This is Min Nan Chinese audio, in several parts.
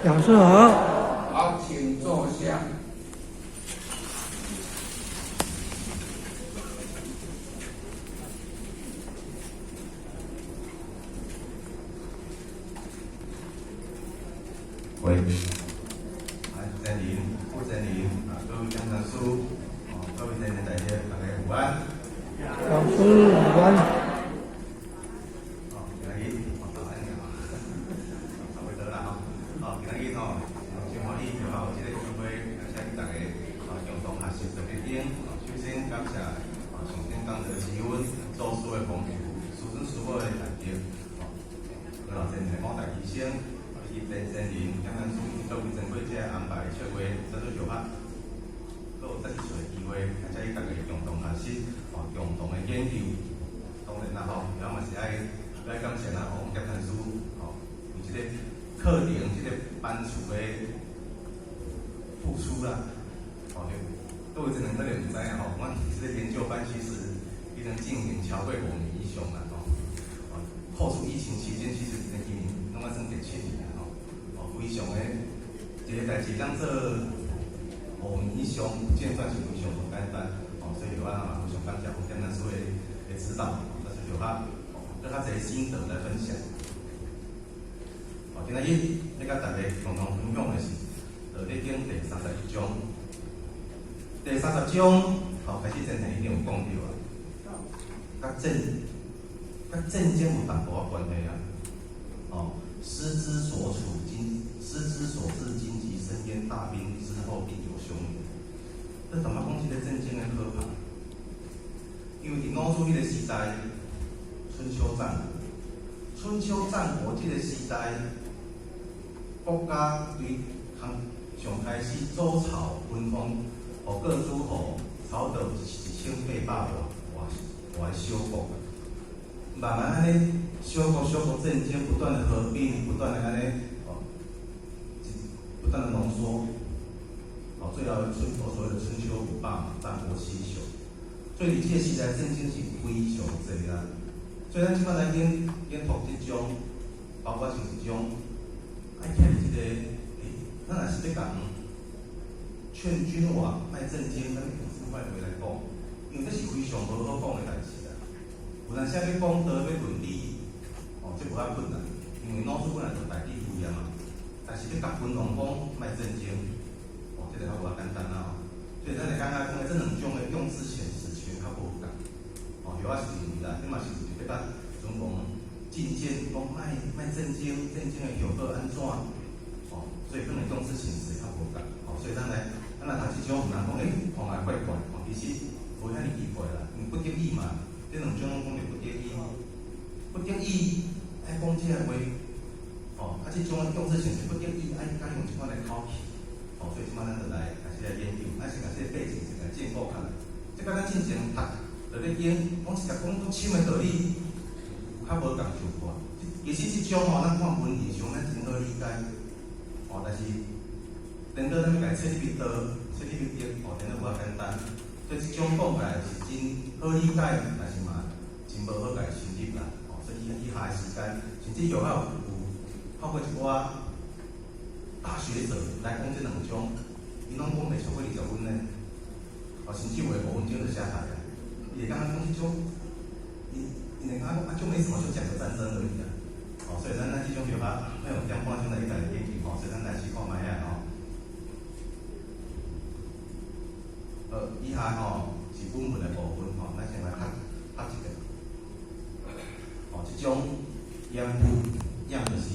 老師好。好，請坐下。喂，來，真林、傅真林啊，各位講師，哦，各位真林大家，大家午安。老師午安。哦，今日哦，早安啊，差不多啦吼。哦，今日吼，真歡喜，就有這個機會，來請大家啊共同學習道德經。首先感謝啊上天功德慈恩祖師的幫助，師尊師母的大德，哦，老真來講大醫生。以及真真林、江南書、各位珍貴者安排策劃，這做小學，閣有再次的機會，來遮與大家共同學習，哦，共同的研究。當然啦吼，咱嘛是愛愛感謝咱王劍壇師，吼，為這個課程、這個班次的付出啦。哦，各位真人可能毋知影吼，阮這個研究班其實已經進行超過5年以上啦，吼。哦，扣除疫情期間，其實今年攏愛算第7年啦，吼。哦，非常的一個代誌，當做5年以上不間斷是非常無簡單，哦，所以我嘛非常感謝黃劍老師的指導，但是就較閣較濟心得來分享。哦，今仔日欲佮大家共同分享的是《道德經》第三十一章。第三十章，吼，開始前前已經有講著啊，佮戰爭有淡薄仔關係啊，哦，失之所處，荊失之所至，荊棘深焉，大兵之後必有凶年。這淡薄講這個戰爭的可怕，因為佇老子彼個時代，春秋戰國，春秋戰國這個時代，國家對從上開始周朝分封，予各諸侯差不多1800外外个小國，慢慢按呢小國小國戰爭不斷的合併，不斷的按呢哦，不斷的濃縮，哦，最後所謂的春秋五霸嘛，戰國七雄。所以佇這個時代戰爭是非常濟啦。所以咱這擺來研讀這章，包括像這種，愛徛佇這個，咱若是欲共勸君王莫戰爭，咱用這款話來講，因為這是非常無好講的代誌啦。有當時欲講道欲論理，哦，這無遐困難，因為老子本來就大智慧啊嘛。但是欲共君王講莫戰爭，哦，這個較無遐簡單啦吼。所以咱會感覺講這兩種的用字遣詞權較無仝，哦，我是認為啦，這嘛是欲共君王進諫講莫莫戰爭，戰爭的後果按怎？哦，所以可能用字遣詞較無仝，哦，所以咱來，咱來讀這種有人講，看來怪怪，哦，其實無遐爾奇怪啦，因為不得已嘛，這兩種攏講著不得已，不得已愛講這個話，哦，啊，這種用字遣詞不得已愛該用這款的口氣，哦，所以這擺咱就來開始來研究，咱先共這個背景先來建構起來。這佮咱進前讀道德經，講實在講足深的道理，有較無仝效果。其實這種吼，咱看文字上咱真好理解，哦，但是等到咱欲共切入去道，切入去德，哦，等到無遐簡單。所以這種講起來是真好理解，但是嘛真無好共深入啦。哦，所以以下的時間，甚至又還有透過一寡大學者來講這兩章，伊攏講袂超過20分呢。哦，甚至有的5分鐘就下台啊。伊會感覺講這種，伊會感覺講啊，就沒什麼，就講個戰爭而已啊。哦，所以咱這種就較要用點半鐘來去共研究吼，所以咱來試看覓仔吼。以下吼是本文的部分吼，咱先來讀讀一下。哦，這種偃武，偃就是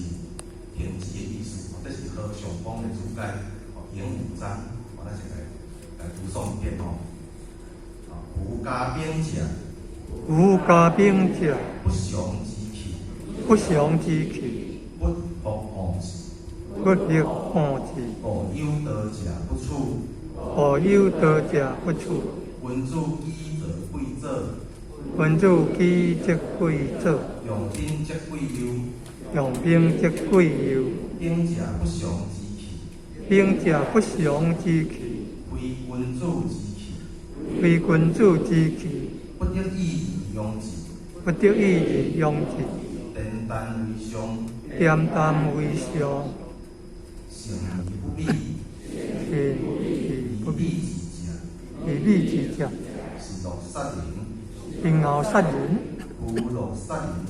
停止的意思，哦，這是何上光的注解，哦，偃武章，哦，咱先來來讀誦一遍吼。哦，吾家兵者，吾家兵者，不祥之器，不祥之器，不服往事，不欲往事，故有道者不處，故有道者不處。君子居則貴者，君子居則貴者，用兵則貴右，用兵則貴右。兵者不祥之器，兵者不祥之器，非君子之器，非君子之器，不得已而用之，不得已而用之。恬淡為上，恬淡為上。失成而不美，成而不以美，美之者，以美之者，是樂殺人，是樂殺人，夫樂殺人者，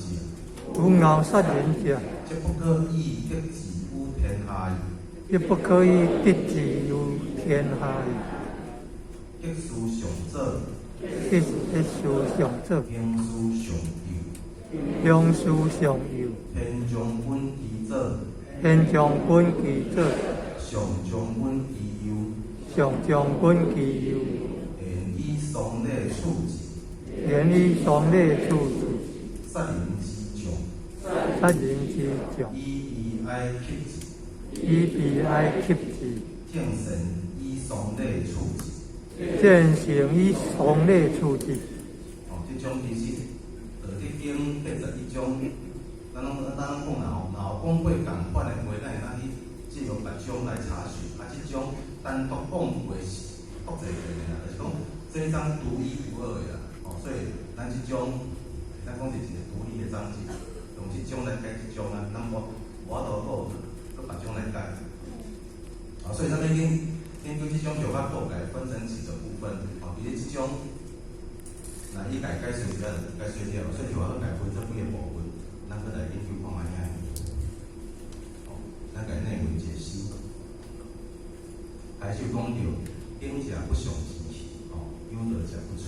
夫樂殺人者，則不可以得志於天下矣。亦不可以得志於天下矣。得事上者，得事上者，行事上幼，行事上幼，天將本其左，天將本其左，上將本其右，上將本其右，言以喪禮處之，言以喪禮處之，殺人之將，殺人之將，以悲哀泣之，以悲哀泣之，正善以喪禮處之。正善以喪禮處之。哦，這章其實《道德經》81章，咱攏講啦吼，若有講過仝款的話，咱會當去借用別章來查詢。啊，這章單獨講話是複製的啦，就是講這一章獨一無二的啦。哦，所以咱這章，咱講是一個獨立的章節，用這章來解這章啊，咱無法度閣別章來解。啊，所以咱要研究這章就較閣共分成幾個部分。哦，其實這章。那伊共解釋一下，解釋了，所以就我閣共分這幾個部分，咱閣來研究看覓遐。哦，咱共內文解析。開始講著兵者不祥之器，哦，有德者不處，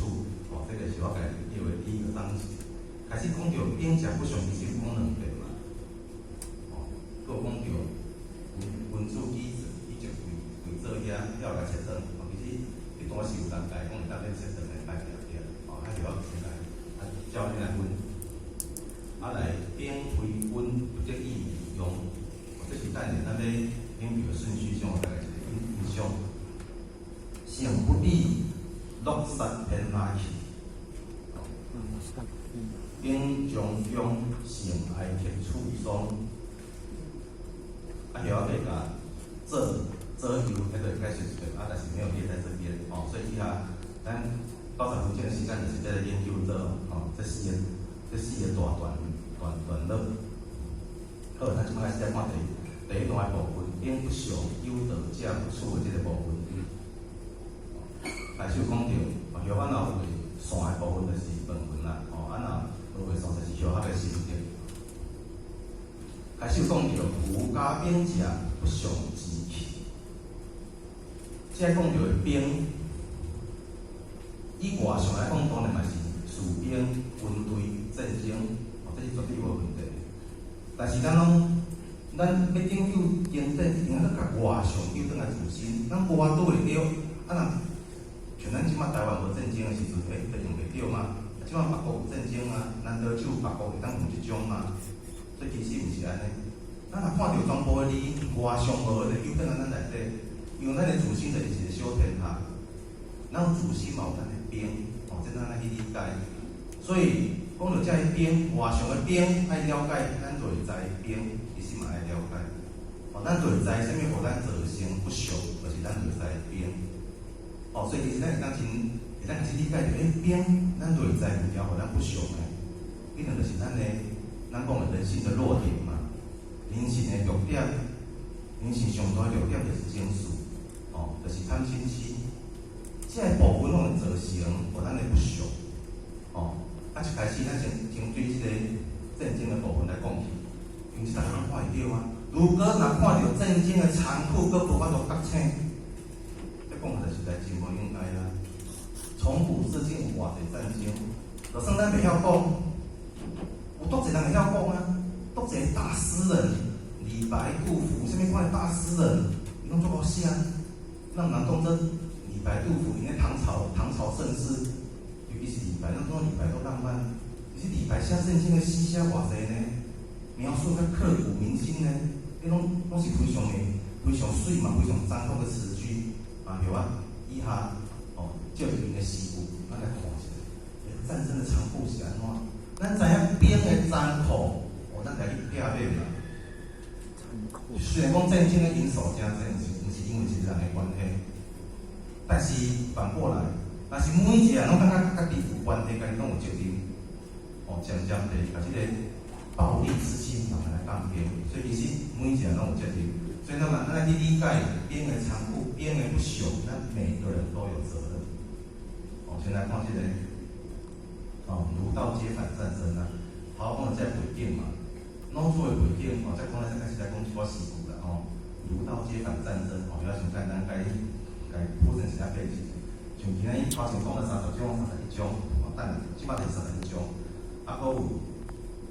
哦，這個是我共列為第一個章節。開始講著兵者不祥，其實講兩遍嘛。哦，閣講著君子以直為做遐，了共切斷。哦，其實這段是有人共講會當免切斷的，擺定定。哦，啊，就我先來，啊，照恁來分。啊，來兵非軍不得以用，這是等下咱欲研究的順序上，大概一個印象。成不美，樂殺天下去。兵將勇，善哀泣處喪。啊，後仔共左左右彼個解釋一遍，啊，但是沒有列在這邊，哦，所以以下咱90分鐘的時間就是在研究這，哦，這四個大段落。好，咱這擺開始來看第一段的部分，兵不祥，有道者不處的這個部分。開始講著，哦，許可若有畫線的部分就是本文啦，哦，啊若無畫線就是許可的心得。開始講著，夫家兵者不祥之器。這講著的兵，以外上來講，當然嘛是士兵、軍隊、戰爭，哦，這是絕對無問題。但是咱攏，咱欲研究經典，一定愛閣共外相糾轉來自身。咱無法拄會著，啊若像咱這馬台灣無戰爭的時陣，欸，就用袂著嘛。啊，這馬別國有戰爭啊，難道只有別國會當用這種嗎？所以其實毋是按呢。咱若看著全部的字，外相無的，糾轉來咱內底，因為咱的自身就是一個小天下，咱有自身嘛有咱的兵，哦，這咱愛去理解。所以講著這个兵，外相的兵愛了解，咱內在的兵其實嘛愛了解。哦，咱內在啥物予咱造成不祥，就是咱內在的兵。哦，所以其實咱會當真，會當開始理解著，欸，兵，咱內在物件予咱不祥的，可能就是咱的，咱講的人性的弱點嘛。人性的弱點，人性上大的弱點就是情緒，哦，就是貪嗔痴。這个部分攏會造成予咱的不祥，哦。啊，一開始咱先對這個戰爭的部分來講起，因為這逐家攏看會著啊。如果若看著戰爭的殘酷，閣無法度覺醒，這講起來實在真無應該啊。從古至今有偌濟戰爭，就算咱袂曉講，有足濟人會曉講啊。足濟大詩人，李白、杜甫，啥物款的大詩人，伊攏足會寫。咱毋通當做李白、杜甫，𪜶咧唐朝盛世，尤其是李白，咱講李白都浪漫。其實李白寫聖經的詩寫偌濟呢？描述較刻骨銘心呢？彼攏是非常的、非常媠嘛，非常殘酷的詞句啊！對啊，以下哦，借著𪜶的詩句，咱來看一下，戰爭的殘酷是按怎？咱知影兵的殘酷，哦，咱來去拆買啦。雖然講戰爭的因素誠濟，毋是因為一個人的關係，但是反過來，若是每一個人攏感覺家己有關係，家己攏有責任，哦，漸漸地共這個暴力之氣慢慢來降低，所以其實每一個人攏有責任。所以咱嘛，咱來去理解兵的殘酷，兵的不朽，咱每個人都有責任。哦，先來看這個，哦，儒道皆反戰爭啊。頭講的這個背景嘛，老子的背景，哦，再講咱再開始來講一寡詩句啦，吼。儒道皆反戰爭，哦，要先簡單共共鋪陳一下背景。像今仔日頭前講了30章、31章，哦，等這擺就是31章，啊，閣有，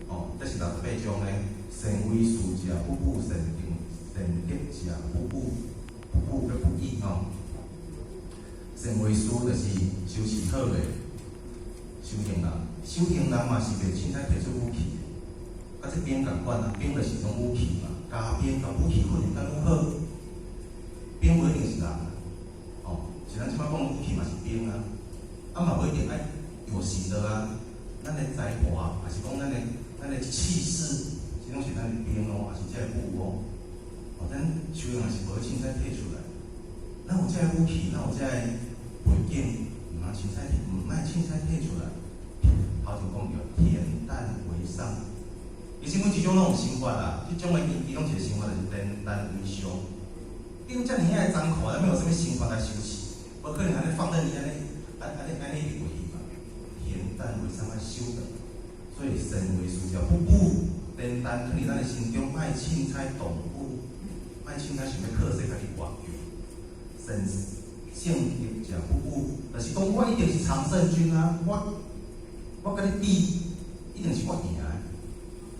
哦，這是68章呢。善為士者，不武；善定善德者，不武，不武閣不義吼。善為士就是修持好的修行人，修行人嘛是袂凊彩提出武器的。啊，這兵仝款啊，兵就是一種武器嘛，加兵共武器訓練敢愈好，兵無一定是人，哦，是咱這擺講武器嘛是兵啊，啊嘛無一定愛有形的啊，咱的才華，還是講咱的氣勢，這攏是咱的兵哦，還是這個武哦，哦，咱修行是無凊彩提出來，咱有這個武器，咱有這個背景，毋通凊彩，毋莫凊彩提出來。頭前講著，恬淡為上。其實每一種攏有心法啦，這種的其中一個心法就是恬淡為上。你講遮爾仔的殘酷，咱欲用啥物心法來修持？無可能按呢放任伊按呢，按呢入去嘛。恬淡為上愛修的，所以善為士者不武，恬淡囥佇咱的心中，莫凊彩動武，莫凊彩想欲靠勢家己跋叫。善勝德者不武，就是講我一定是常勝軍啊！我共你比，一定是我贏的。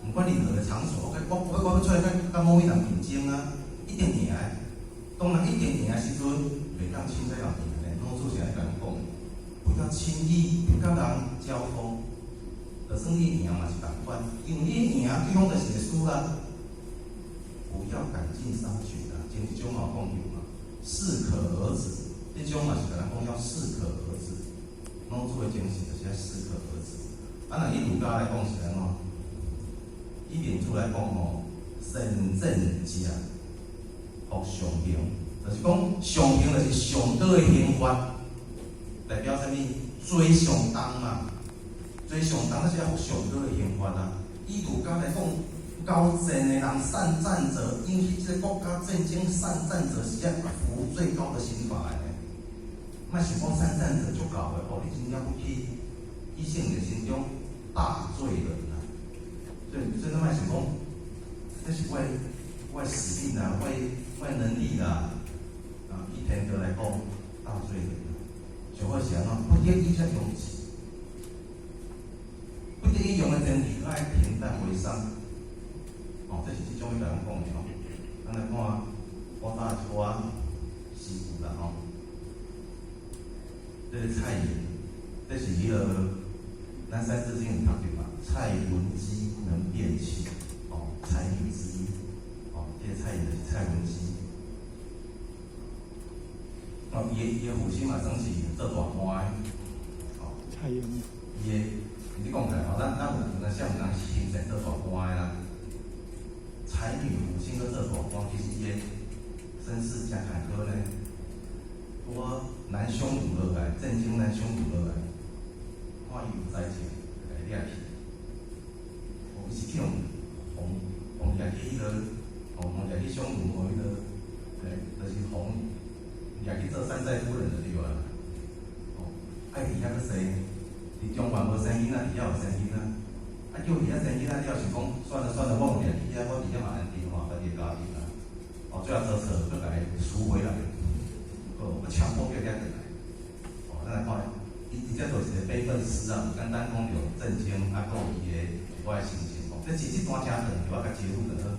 毋管任何的場所，我欲出來共某一人競爭啊，一定贏的。當人一定贏的時陣，袂當凊彩人贏的。老子是按呢共咱講，不要輕易共人交鋒。就算你贏嘛是仝款，因為你贏，對方就是會輸啦。不要趕盡殺絕啊！前一章嘛有講著嘛，適可而止。這種嘛是共咱講要適可而止。老子的精神就是愛適可而止。啊，若以儒家來講是按怎？以孟子來講吼，善戰者服上刑，就是講上刑就是上高的刑罰，代表啥物？罪上重嘛，罪上重，那是要服上高的刑罰啊。以儒家來講，𠢕戰的人，善戰者，引起這個國家戰爭，善戰者是要服最高的刑罰的。莫想講善戰者足𠢕的，哦，你真了不起，以聖人心中大罪人啊！所以咱莫想講，這是我的使命啊，我的能力啦，啊，以天道來講，大罪人。上好是按怎？不得已才用之，不得已用的前提，愛恬淡為上。哦，這是這種欲共咱講的吼。咱來看古早一寡詩句啦吼。這個蔡琰，這是彼個咱三字經有讀著嘛？蔡文姬能辨氣，哦，才女之一，哦，這個蔡琰就是蔡文姬。哦，伊的父親嘛算是做大官的，哦。蔡琰。伊的，你講起來吼，咱有當時有人興盛做大官的啦。才女父親閣做大官，其實伊的身世誠坎坷呢。我南匈奴落來，戰爭南匈奴落來，看伊有才情，就共伊掠去。哦，伊是去予予掠去彼個，予掠去匈奴，予彼個，就是予掠去做山寨夫人就對啊。哦，愛佇遐閣生，佇中原無生囡仔，佇遐有生囡仔。啊，叫佇遐生囡仔了，想講算了算了，我毋掠去遐，我佇遐嘛安定吼，家己的家庭啊。哦，最後做錯，閣共伊贖回來。哦，強迫叫遐轉來。哦，咱來看，伊這就是一個悲憤詩啊，簡單講著戰爭啊，閣有伊的一寡心情哦。這其實這段誠長，我共截錄就好。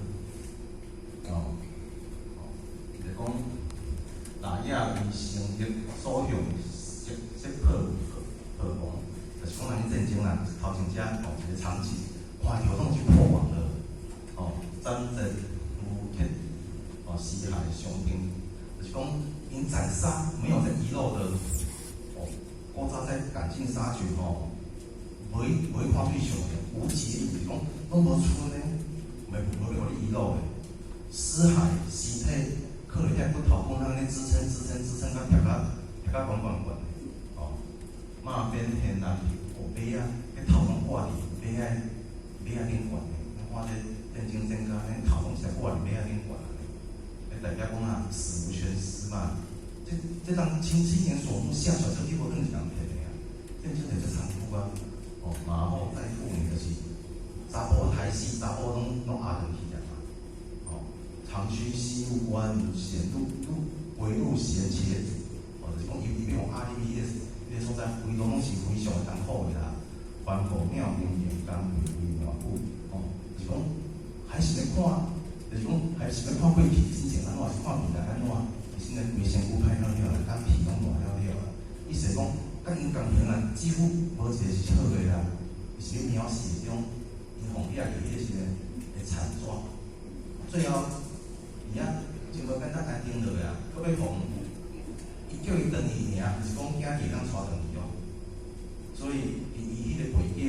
哦，哦，就講大野為成立所向，悉破亡，就是講人戰爭啦，頭前遮哦一個場景，看著攏是破亡了。哦，斬戰如鐵，哦，屍骸相丁，就是講𪜶斬殺沒有在遺漏的。哦，古早在趕盡殺絕吼，無去看對象的，無節就是講攏無賰呢，袂無予你遺漏的。屍骸屍體，可能遐骨頭講按呢支撐支撐支撐，共疊共懸懸懸的。哦，馬鞭天南哦，馬仔，彼頭攏掛佇馬仔馬仔頂懸的，看這戰爭戰甲，彼頭攏是掛佇馬仔頂懸的。代表講啊，死無全屍嘛。這當親眼所目下出來，這結果更是共騙的啊！戰爭就是殘酷啊！哦，馬後載婦女就是查埔刣死，查埔攏壓轉去啊嘛。哦，長驅西入關，險路路圍路險且阻。哦，就是講伊欲予壓入去彼個所在，非攏是非常的艱苦的啦。環顧鳥鳴鳴，江回回偌久。哦，就是講還是欲看，就是講還是欲看過去之前按怎，是看未來按怎。現在規身軀歹了了，肝脾攏爛了了啊！意思講，佮𪜶仝形啊，幾乎無一個是好的啦。伊是欲描寫這種𪜶予掠去彼個時陣的慘狀。最後，伊啊真無簡單安定落來啊，閣欲予伊叫伊轉去爾，毋是講囝兒會當帶轉去哦。所以，伊彼個背景，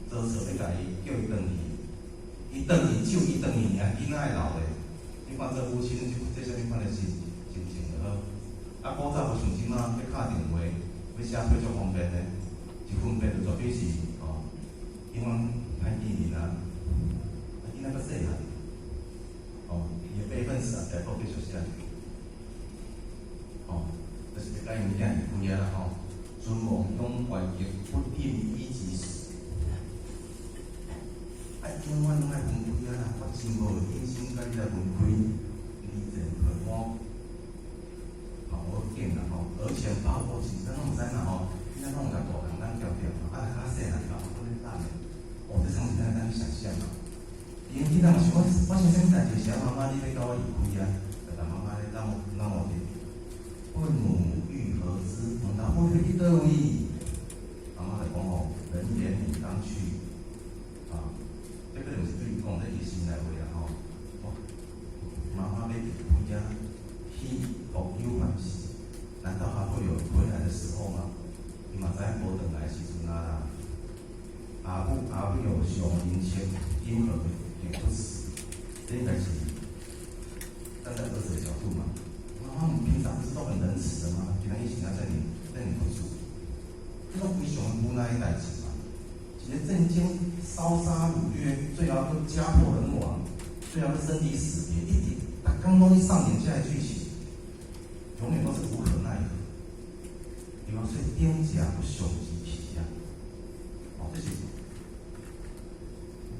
做錯欲共伊叫伊轉去，伊轉去只有伊轉去爾，囡仔會留咧。你看做母親，這啥物款的心心情就好。啊，古早無像這馬欲敲電話，欲寫批足方便的，一分辨就絕對是哦，永遠歹見面啊。啊，囡仔閣細漢，哦，伊的輩分是啊，代表繼續寫。哦，就是欲共𪜶囝離開啊啦吼。尊王勇懷極，不忍以己死。啊，永遠攏愛分開啊啦！我真無忍心共你來分開，離間陪我，吼，我見啦吼，而且報國情，咱攏毋知嘛吼，囡仔攏有共大人咱叫叫，啊，較細漢爸爸閣咧等咧，哦，這場景咱會當去想象嘛。伊囡仔嘛是我發生啥物代志時，媽媽你欲共我離開啊？就共媽媽咧鬧鬧咧。問母欲何之？問老母欲去佗位？媽媽就講吼，人言你當去。啊，這可能是對伊講，這伊心內話啦吼。哦，媽媽欲離開啊，去復有還時？難道還會有回來的時候嗎？伊嘛知影無轉來的時陣啊啦。阿母阿母有上人情，因何也不死？這應該是站在兒子的角度嘛。媽媽平常不是都很仁慈的嗎？今仔日是哪遮爾遮爾不足？這種非常無奈的代誌嘛。一個戰爭燒殺擄掠，最後閣家破人亡，最後閣生離死別，一直逐工攏咧上演這個劇情，永遠都是無可奈何。對吧？所以頂者不祥之氣啊！哦，這是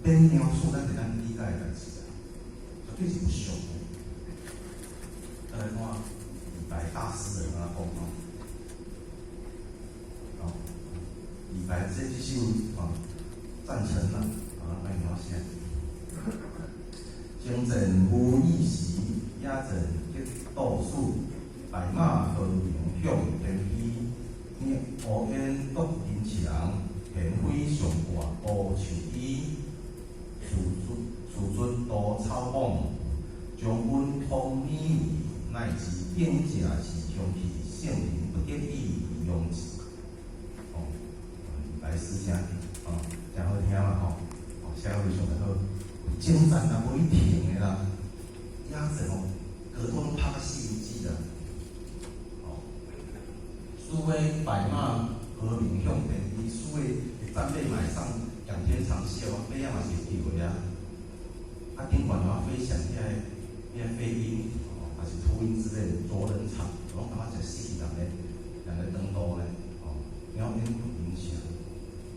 免描述咱會當理解的代誌啊，絕對是不祥的。再來看李白大詩人啊講哦，哦，李白這首啊，贊成啦，啊，來描寫。征戰無意時，野戰激鬥死，白馬何名向天飛。烏煙獨臨牆，閒飛上掛烏樹枝。自尊渡草莽，將軍通擬為，乃知頂者是凶器，聖人不得已而用之。哦，李白詩真哦，真好聽嘛吼，哦，寫得非常的好。征戰啊，無去停的啦，野戰哦，格鬥攏拍甲死為止啦。哦，所謂白馬何名向天飛，所謂戰備馬上仰天長嘯，馬仔嘛是會叫的啊。啊，頂懸的飛翔遐個飛鷹，哦，還是禿鷹之類的啄人場，攏感覺一個死去人的人的長度咧，哦，鳥煙不影響，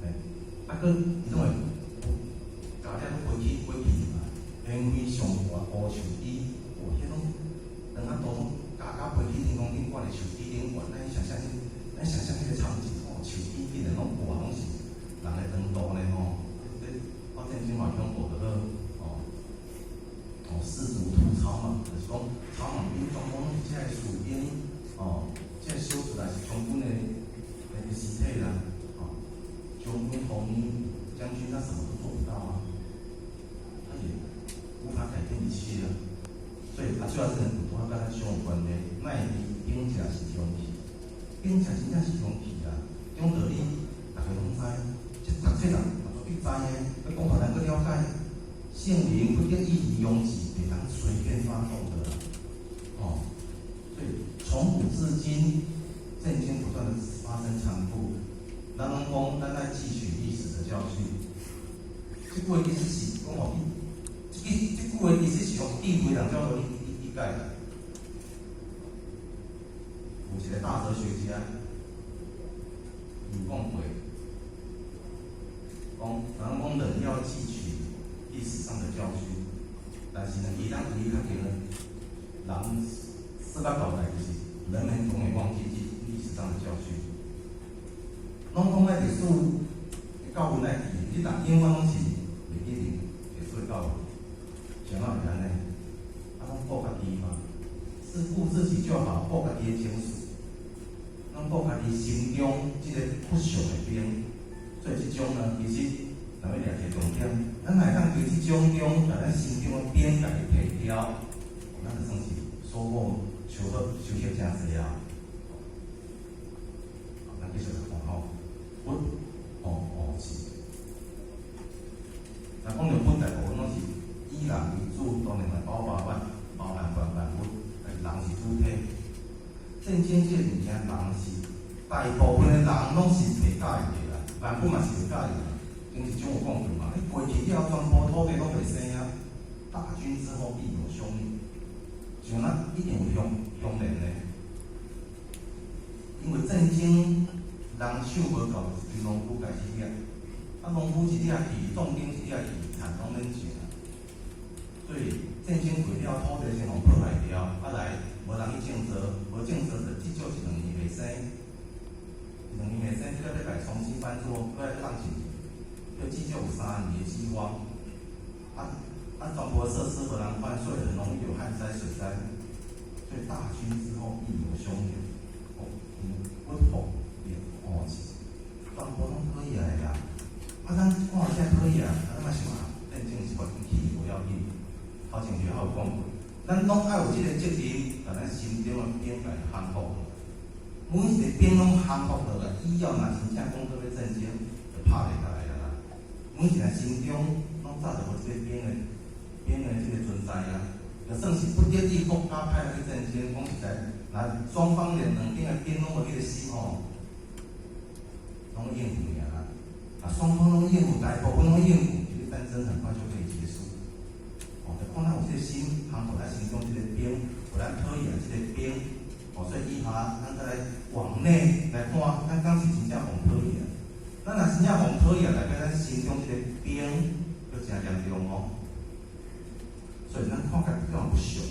嘿，啊，閣伊攏會咬了閣飛起飛起嘛，閒飛上掛烏樹枝，哦，彼種長仔度攏加加飛起天空頂懸的樹枝頂懸，咱想象彼個場景，哦，樹枝竟然攏掛攏是人的長度咧吼，這發戰爭嘛恐怖的好，哦，哦，士卒屠草莽，就是講草莽兵全部攏是這個士兵，哦，這個小卒也是將軍的屍體啦，哦，將軍同將軍他什麼都做不到啊，他也無法改變一切啊，所以啊，最後這個拄仔佮咱相有關的，乃知頂者是凶器，頂者真正是凶器啊，這種道理逐家攏知，這逐細人嘛絕對知的，欲講予咱閣了解，聖人不得已而用之，袂當隨便發動的啦，哦，所以從古至今，戰爭不斷的發生殘酷，咱攏講咱愛汲取歷史的教訓。這句話意思是講吼，這句話意思是講智慧人叫做伊解啦。有一个大哲學家，伊有講過，講人講人要汲取歷史上的教訓，但是呢，伊當唯一較緊呢，人世界到來就是人們永遠忘記歷史上的教訓。攏講愛歷史的教訓愛記，你若永遠攏是袂記得歷史的教訓，像怎會按呢？啊，攏顧家己嘛，只顧自己就好，顧家己的情緒，攏顧家己心中這个不祥的兵。所以這種呢，其實若欲掠一个重點，咱若會當佇這種中，共咱心中的兵共伊提掉，咱就算是收穫收穫收穫誠濟啊！咱繼續來看吼，不哦哦是。若講著不，大部分攏是以人為主，當然嘛包括萬包含萬萬物，人是主體。戰爭這个物件，人是大部分的人攏是袂佮意的啦，萬物嘛是袂佮意的。前一章有講過嘛，你過去了，全部土地攏袂生啊。大軍之後必有凶年，像咱一定有凶凶年的，因為戰爭人手無夠，就農夫開始掠，啊農夫一掠去，壯丁一掠去，田攏免種啊。所以戰爭過了，土地先予破壞掉，啊來無人去種作，無種作就至少一兩年袂生，一兩年袂生，這個欲共重新翻作，閣來種進去，就至少有3年的饑荒。啊啊，全部的設施無人管，所以很容易有旱災、水災。所以大軍之後必有凶年，哦，不福也哦，全部攏討厭的啦。啊，咱看這討厭，啊，咱嘛想啊，戰爭是關去無要緊。頭前就有講過，咱攏愛有這個責任，共咱心中的兵共降服。每一个兵攏降服落來，以後若真正講到欲戰爭，就拍袂落來啊啦。每一个心中攏早就無這個兵的這個存在啊，就算是不得已國家派來去戰爭，講實在，若雙方連兩邊的兵攏無彼個心吼，攏應付爾啦。啊，雙方攏應付，大部分攏應付，這個戰爭很快就可以結束。哦，就看咱有這個心，降服咱心中這個兵，有咱討厭這個兵。哦，所以以下咱再來往內來看，咱敢是真正予討厭？咱若真正予討厭，代表咱心中這個兵閣誠嚴重哦。所以咱看家己敢有不祥，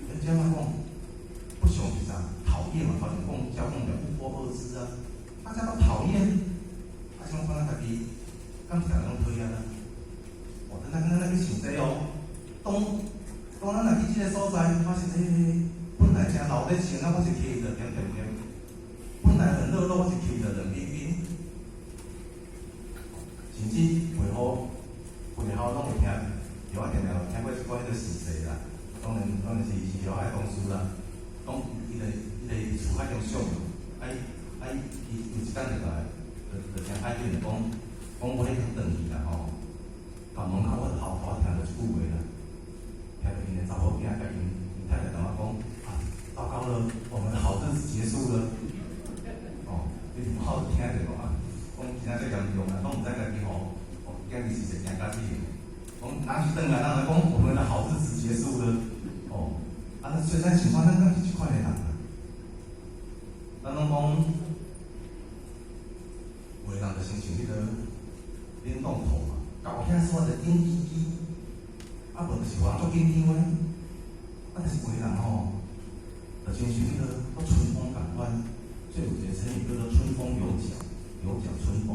咱這樣講不祥是啥？討厭嘛，頭前講才講著勿過惡之啊，大家都討厭，啊，想看咱家己，敢是逐个攏討厭啊？哦，咱去想這哦，當當咱若去這個所在，發現本來誠鬧熱情，啊，我是去就點點點，本來很熱絡，我是去就冷冰冰，甚至背後背後攏會聽，有我定定有聽過一寡彼個時勢啦，當然是有愛公司啦，講伊個厝海中上，啊啊伊有一工就來，就誠歹緊，講講我彼天轉去啦吼，到門口我頭頭聽著一句話啦，聽著𪜶的查某囝共𪜶太太同我講啊，糟糕了，我們的好日子結束了。哦，你好聽著無啊？講真正這嚴重啊，攏毋知家己吼，哦，今日是驚甲死的。講若是轉來，人來講我們的好日子結束了。哦，啊，所以咱想看咱敢是這款的人啊？咱攏講，有的人就親像彼個冷凍庫嘛，到遐煞就冷吱吱，啊無就是予人足緊張的。啊，但是有的人吼，就親像彼個春風共款，所以有一個成語叫做春風有腳，有腳春風。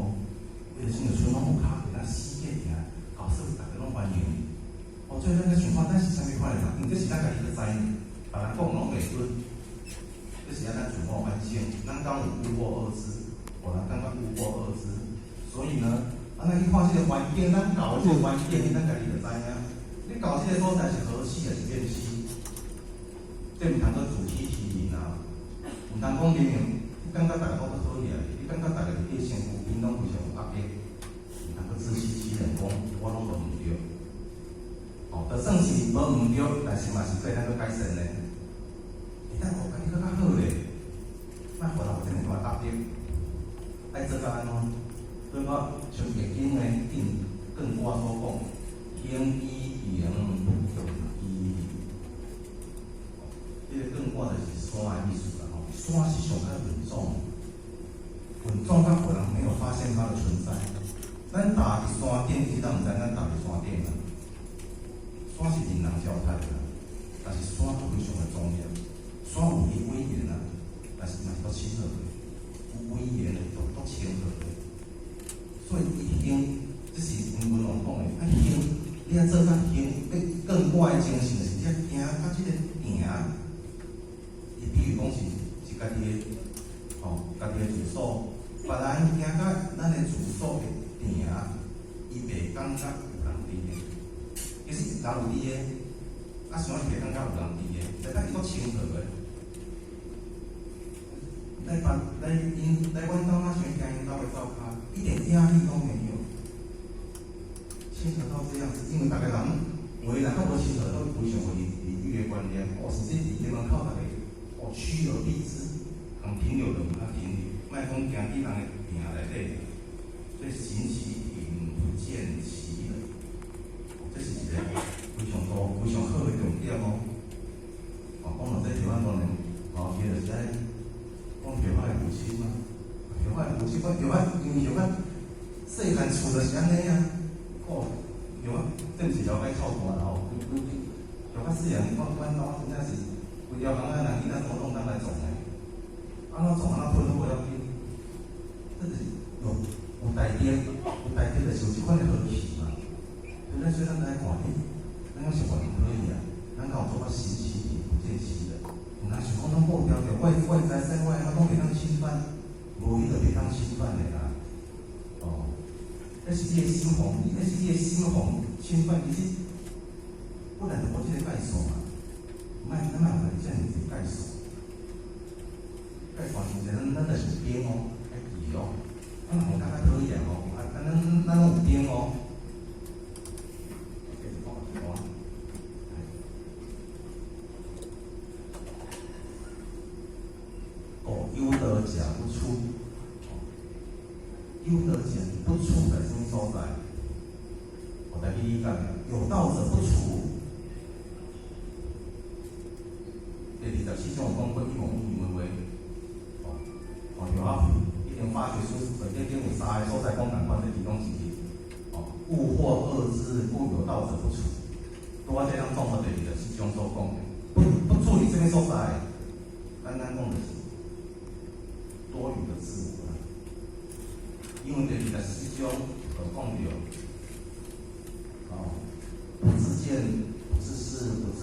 伊就親像春風有跤，會當四界行，到處逐家攏歡迎伊。哦，所以咱咧想看，咱是啥物款的人？因為這是咱家己咧知呢，別人講攏袂準。這是咱自我反省，咱敢有勿過惡之，予人感覺勿過惡之。所以呢，啊，咱去看這個環境，咱到的這個環境，咱家己就知影。你到這個所在是和氣還是怨氣？這毋通閣自欺欺人啊！毋通講明明你感覺逐个攏足討厭，你感覺逐个佇你身軀邊攏非常有壓力，毋通閣自欺欺人，講我攏無毋對。哦，就算是無毋對，但是嘛是可以咱閣改善的。會當予家己閣較好咧，莫予人有這麼大壓力。愛做到按怎？對我像易經的艮艮卦所講，行其形不強其。我就是山的意思啦吼。山是上較穩重，穩重到予人沒有發現它的存在。咱踏佇山頂，其實咱毋知咱踏佇山頂啦。山是人人糟蹋的啦，但是山都非常的莊嚴。山有伊威嚴啊，但是嘛是足親和的，有威嚴的，足親和的。所以伊行，這是阮文王講的，啊行，你愛做較行，欲更掛的精神，就是你愛行較這個行。伊比如講是家己的，吼，家己的住所，別人行到咱的住所的埕，伊袂感覺有人佇的。其實人有佇的，啊想伊袂感覺有人佇的，但伊足親和的。來別來𪜶來阮兜，若想行𪜶兜的灶跤，一點壓力都沒有，親和到這樣子，因為逐个人有的人較無親和，都非常有禮遇的觀念，哦，甚至佇門口逐个哦趨而避之，通停留的毋通停留，莫講行佇人的埕內底，所以行其庭不見其人，這是一個非常多、非常好的重點哦。哦，講到這條，當然，哦，其實就是愛講著我的父親嘛，著我的父親，我著我因為著我細漢厝就是按呢啊，哦，著我這毋是了解臭大啦吼，著我細漢，我阮兜真正是規條巷仔人囡仔都攏當來撞的，按怎撞按怎噴都無要緊，這就是有大德，有大德就是有這款的和氣嘛。所以咱雖然來看，欸，咱講習慣可以啊，咱敢有做到行其庭不見其人？毋通想講攏顧牢著，我的財產，我的攏袂當侵犯，無彼就袂當侵犯的啦。哦，那是你的心防，那是你的心防侵犯，其實本來就無這個界線嘛。莫咱莫有遮爾濟界線，界線真濟，咱就是有兵哦，愛記哦。咱若無感覺討厭哦，啊，咱攏有兵哦。繼續講一段。哦，有道者不處，有道者不處在啥物所在？我來理解，有道者不處。第24章有講過一模一樣的話，哦，哦，對啊，一定化學書內底頂有三个所在講仝款，這其中一個，哦，物或惡之，故有道者不處。拄仔這樣綜合第24章所講的，不處佇啥物所在？簡單講就是多餘的自我啦。因為第24章就講著，哦，不自見、不自是、不自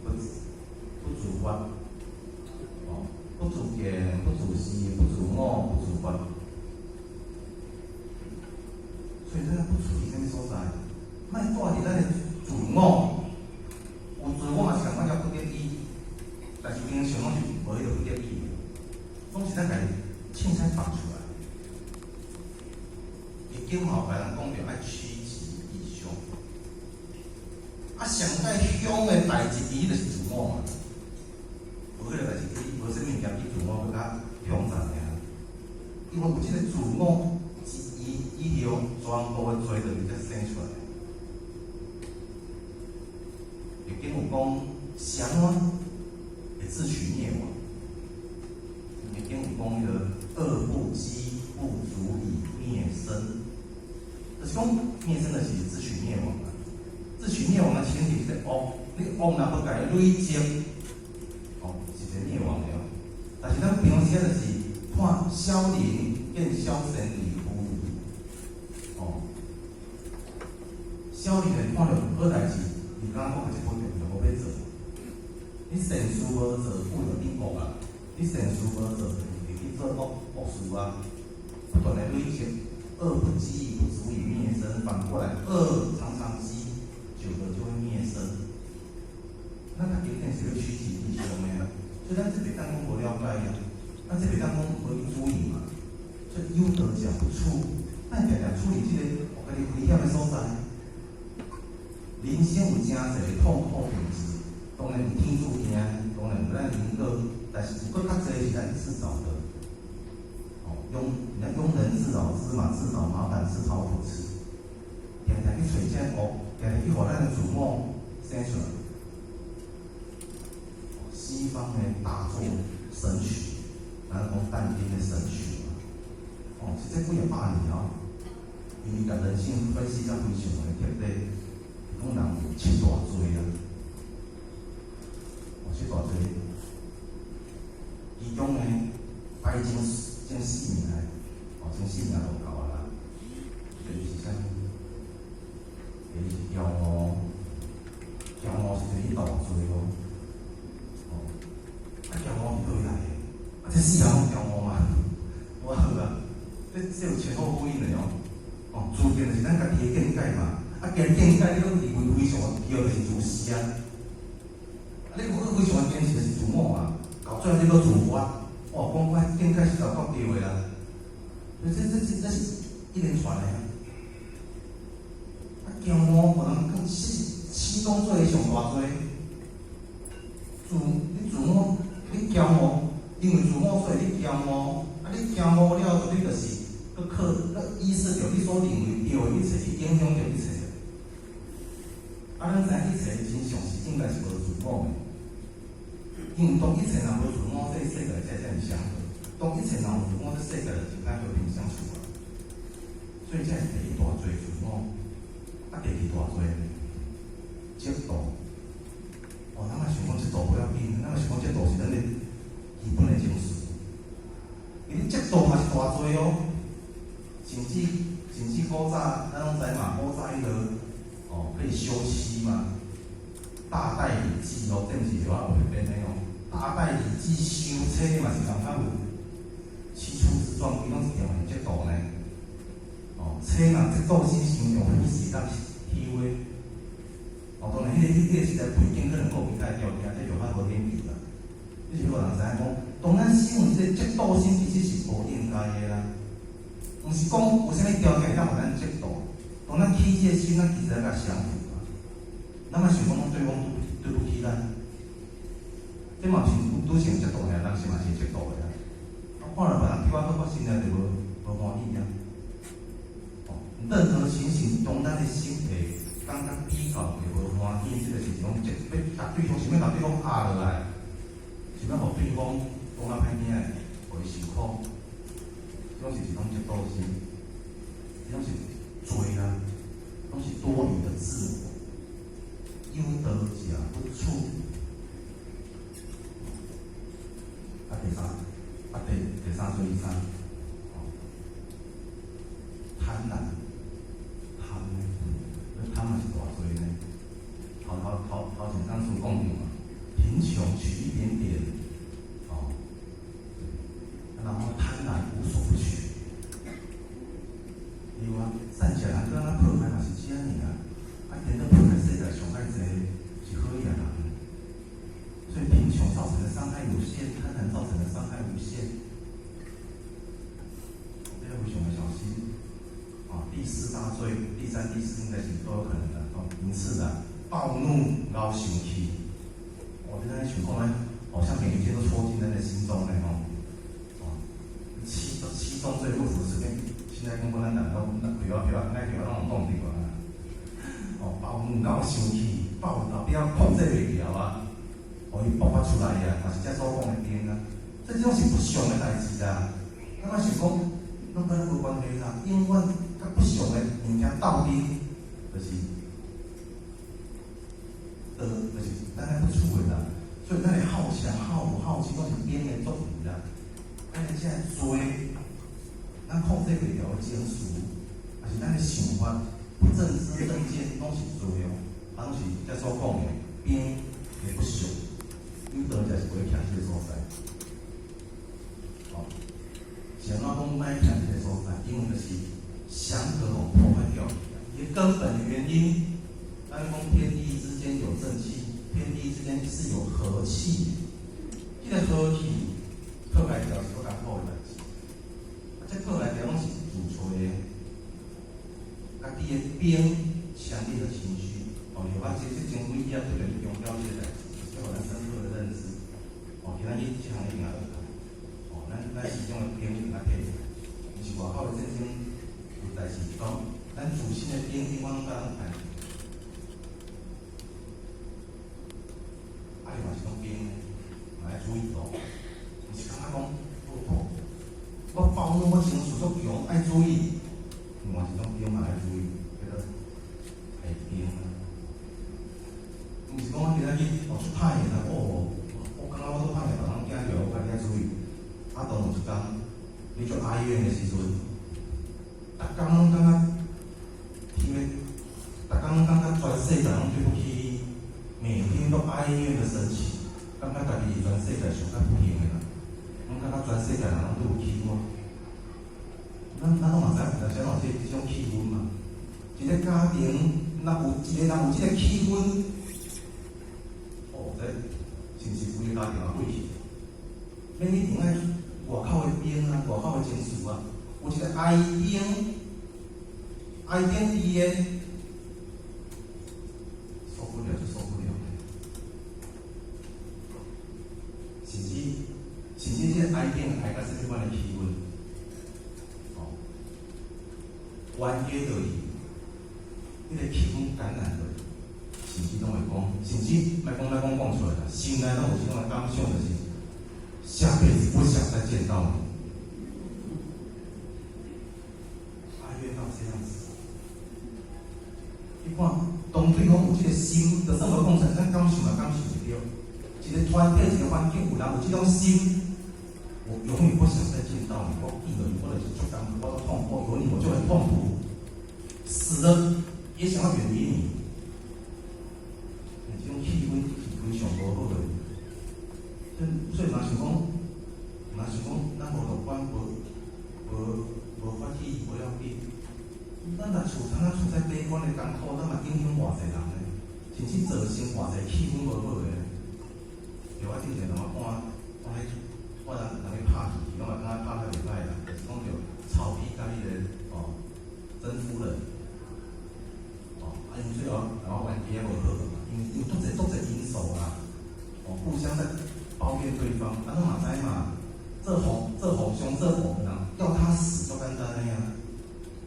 不不自發，哦，不自見、不自是、不自我、不自發。所以咱不處佇啥物所在？莫住佇咱的自我，有自我嘛是仝款叫不得已，但是平常攏是無彼個不得已，攏是咱家己凊彩放出來。易經嘛有共人講著愛趨吉避凶，啊，上蓋凶的代誌，伊就是自我嘛。無彼個代誌，伊無啥物物件比自我閣較凶殘爾。因為有這個自我之意以後，全部的罪就佇遮生出來。易經有講，啥怎會自取滅亡？易經有講彼個惡不積，不足以滅身。就是講滅身就是自取滅亡啊！自取滅亡的前提是惡，你惡若無共伊累積，哦，是一個滅亡的哦。但是咱平常時就是看小人見小仙離夫，哦，小人就是看著好代誌，伊敢若講這本就無欲做。你善事無做，富就變惡啊！你善事無做，就會去做惡惡事啊！不斷的累積，惡不積，不足以滅身。反過來，惡常常積，久了就會滅身。咱較經典是欲趨吉避凶的啊，所以咱這袂當講無了解啊，咱這袂當講無去注意嘛。所以有道者不處，咱定定處佇這個予家己危險的所在。人生有誠濟痛苦代誌，當然有天注定，當然有咱因果，但是有閣較濟是咱自找的。哦，庸人庸人自擾之嘛，自找麻煩，自討苦吃。定定去揣這惡，定定去予咱的自我生出來。西方的大作神曲，咱講但丁的神曲嘛。哦，是這幾仔百年哦，因為共人性分析得非常的徹底，講人有七大罪啊，哦，七大罪，其中呢排前四名的，哦，前四名就夠啊啦。第一是啥物？第一是驕傲，驕傲是第一大罪哦。哦，啊，驕傲佇佗位來的？啊，這四項攏驕傲嘛？無好啊，這有前後呼應的哦。哦，自見就是咱家己的見解嘛。啊，家己見解你攏認為非常對，就是自私啊。啊，你如果非常堅持，就是自我啊。到最後你閣自發，哦，講我見解是頭夠對的啦。所以這是一連串的啊。啊，驕傲可能更七宗罪的上大罪。你自我，你驕傲，因為自我所以你驕傲。啊，你驕傲了後，你就是閣靠閣意識著你所認為對的一切，去影響著一切。啊，咱知影一切的真相是應該是無自我的，因為當一切若無自我，這個世界才會遮爾祥和；當一切若有自我，這世界就真歹和平相處啊。所以這是第一大罪自我，啊，第二大罪嫉妒。哦，咱若想講嫉妒無要緊，咱若想講嫉妒是咱的基本的情緒。因為嫉妒嘛是大罪哦，甚至古早咱攏知嘛，古早彼個哦可以休妻嘛，大戴禮記哦，這毋是話我編的哦，大戴禮記修妻嘛是共款有七出之狀，伊攏是用嫉妒呢。哦，妻若嫉妒心傷重，夫死當虛偽。哦，當然，彼個時代背景可能閣有其他條件，這就較無研究啦。你是予人知影講，當咱使用這個嫉妒心，其實是無應該的啦。毋是講有啥物條件會當予咱嫉妒，當咱起這個心，咱其實愛共降服啊。咱莫想講對方對不起咱，這嘛是拄成嫉妒的，人是嘛是嫉妒的啊。看著別人比我好，我心內就無歡喜啊。哦，任何情形，當咱的心會感覺比較會無歡喜，這個是一種嫉，欲共對方想欲共對方壓落來，想欲予對方講較歹聽的，予伊受苦，這攏是一種嫉妒心，這攏是罪啊，攏是多餘的自我，有道者不處。啊，第三，啊第三罪是啥？哦，貪婪，貪呢？這貪嘛是大罪呢。頭前上次講著嘛，貧窮取一點點，哦，然後貪婪無所不取。對啊，善食人閣按怎破壞嘛是這爾啊，啊，顛倒破壞世界上較濟是好野人。所以貧窮造成的傷害有限，貪婪造成的傷害無限，這要非常的小心。啊，第四大罪，第三、第四應該是都有可能的。哦，名次的暴怒、𠢕生氣。我現在想講呢，好像每一件都戳進咱的心中呢，吼。哦，七宗罪不符，隨便現在講講咱人攏那開我開我愛開我攏講著啊。哦，暴怒、𠢕生氣，暴到不要控制袂牢啊！予伊爆發出來啊，嘛是這所講的變啊。這種是不祥的代誌啦。咱莫想講，攏佮咱無關係啦，永遠佮不祥的物件鬥陣，就是，就是咱愛不處的啦。所以咱的好強、好惡、好欺，攏是變的作為啦。咱的這個罪，咱控制袂牢的情緒，抑是咱的想法不正知正見，攏是罪哦。啊，攏是這所講的變的不祥。有道者是袂徛這個所在。哦，是按怎講莫徛這個所在？因為就是祥和予破壞掉。伊根本的原因，咱講天地之間有正氣，天地之間是有和氣的。這個和氣破壞掉是足艱苦的代誌。啊，這破壞掉攏是自揣的，家己的變強烈的情緒。哦，有啊，這前幾日特別強調這個代誌，就是予咱深刻的認知。哦，今仔日這項一定愛學。哦，咱心中的兵一定愛提起來。毋是外口的戰爭有代誌，講咱自身的兵永遠攏共咱排。啊，另外是講兵呢，注意哦，毋是感覺講，哦，我暴怒，我情緒足強，愛注意。另外一種兵嘛愛注意，叫做愛兵啊。毋是講我今仔日哦出歹的啦，哦，我感覺我做歹的，別人驚著，我家己愛注意。啊，當有一工你足哀怨的時陣，逐工攏感覺天咧，逐工攏感覺全世界攏對不起你，每天都哀怨的神情，感覺家己是全世界上較不幸的人，攏感覺全世界人攏對不起我。咱攏嘛知影，有時有這種氣氛嘛。一個家庭若有一個人有這個氣氛，哦，這是毋是規個家庭也毀去？免一定愛外口的兵啊，外口的情緒啊，有一個哀兵，哀兵佇的，受不了就受不了。甚至這個哀兵哀到啥物款的氣氛？哦，冤家落去，彼個氣氛感染落去，甚至攏會講，甚至莫講莫講講出來啦，心內攏有這種的感想，就是下輩子不想再見到你。哀怨到這樣子，你看，當對方有這個心，就算無講出來，咱感受嘛感受會著。一個團體，一個環境，有人有這種心，我永遠不想再見到你，我見到你，我就是足艱苦，我都痛苦，有你我就很痛苦，死了也想要遠離你。這種氣氛是非常無好的。所以嘛想講，嘛想講，咱無樂觀，無歡喜，無要緊。咱若處咱處在悲觀的艱苦，咱嘛影響偌濟人呢，甚至造成偌濟氣氛無好的。對，我之前同我看，看彼看人咧拍戲，攏嘛感覺拍得袂歹啦，就是講著曹丕佮彼個哦甄夫人，哦，啊因最後然後冤家無好嘛，因為有足濟足濟因素啦，哦，互相在抱怨對方，啊，攏嘛知嘛，做皇做皇上做王的人，要他死足簡單的啊，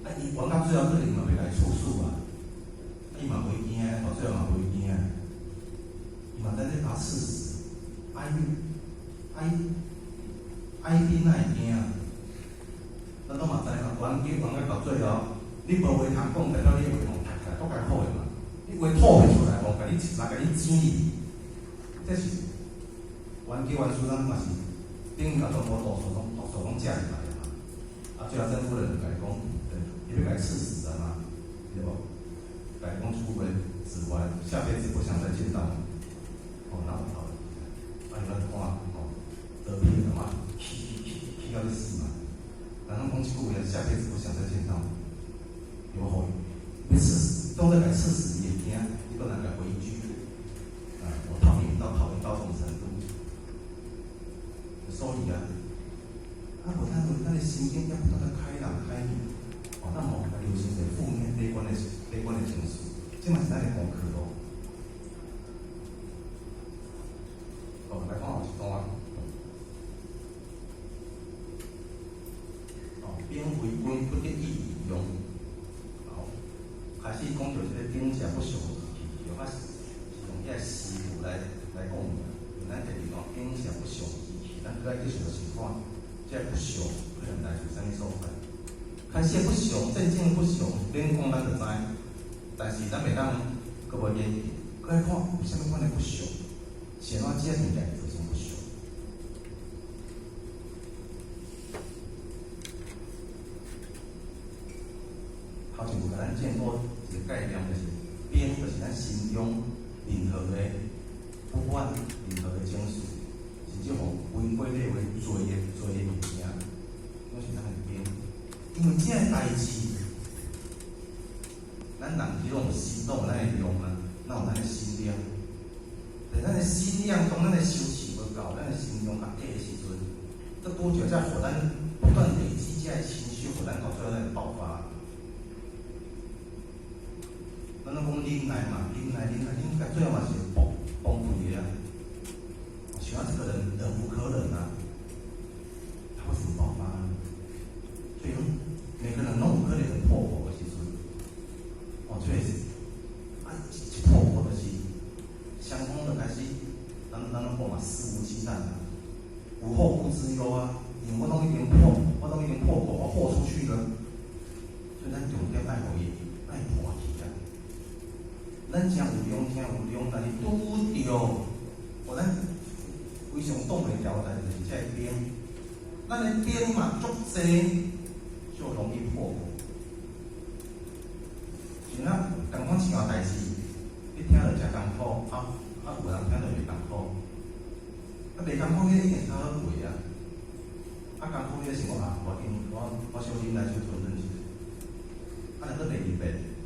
啊，伊冤到最後可能嘛欲共伊處死啊，啊，伊嘛袂驚，到最後嘛袂驚，伊嘛知這共刺死。哀哀哀兵哪會驚？咱攏嘛知嘛，冤家冤到最後，你無話通講，代表你話通讀起來足艱苦的嘛。你話吐袂出來，無共你一來共你剪去，這是冤家冤輸，咱嘛是等於共全部毒素攏毒素攏食入來嘛。啊，最後甄夫人就共伊講，伊欲共伊刺死啊嘛，對無？共伊講這句話，死完下輩子不想再見到你。哦，那我好了。啊，你咱看吼，得病的嘛，氣氣氣氣到欲死嘛。人攏講這句話，下輩子不想再見到你，有予欲刺死，當作共刺死伊會驚，你閣人共回一句，啊，我討厭到討厭到這種程度。所以啊，啊，無咱咱的心境要不斷的開朗開明，哦，咱莫共流行一個負面悲觀的情緒，這嘛是咱的功課哦。哦，來看後一段。哦，兵為君不得已而用。好，開始講著這個兵者不祥之器，啊是用遐詞語來講的。咱第二段兵者不祥之器，咱閣來繼續就是看，這個不祥可能來自啥物所在？開始不祥，戰爭不祥，免講咱就知，但是咱袂當閣無研究，閣來看有啥物款的不祥？是按怎這個物件造成不祥？頭前有共咱建構一個概念，就是兵，就是咱心中任何的不滿、任何的情緒，甚至予歸歸類為罪的物件，攏是咱的兵。因為這個代誌，咱人其實攏有心，攏有咱的量啊，咱有咱的心量。但咱的心量，當咱的修持無夠，咱的心量較低的時陣，這拄著才予咱不斷累積這个情緒，予咱到最後咱會爆發。咱攏講忍耐嘛，忍耐，忍耐，忍到最後嘛是會崩潰的啊！像這個人忍無可忍啊，他為什麼爆發呢？所以每個人攏有可能會破火的時陣，哦，所以是啊，一破火就是雙方就開始，咱攏講嘛，肆無忌憚啊。無後顧之憂啊！因為我攏已經破，我攏已經破口，我豁出去了。所以咱重點愛予伊愛破去啊！咱誠有量，誠有量，但是拄著，予咱非常擋袂牢的就是這个冰。咱的冰嘛足濟，就容易破。像咱仝款一項代誌，你聽著誠艱苦，啊有人聽著袂艱苦。啊，袂艱苦彼個一定較好過啊！啊，艱苦彼個是講啊，無要緊，我小忍耐，小吞忍一下。啊，若閣第二遍，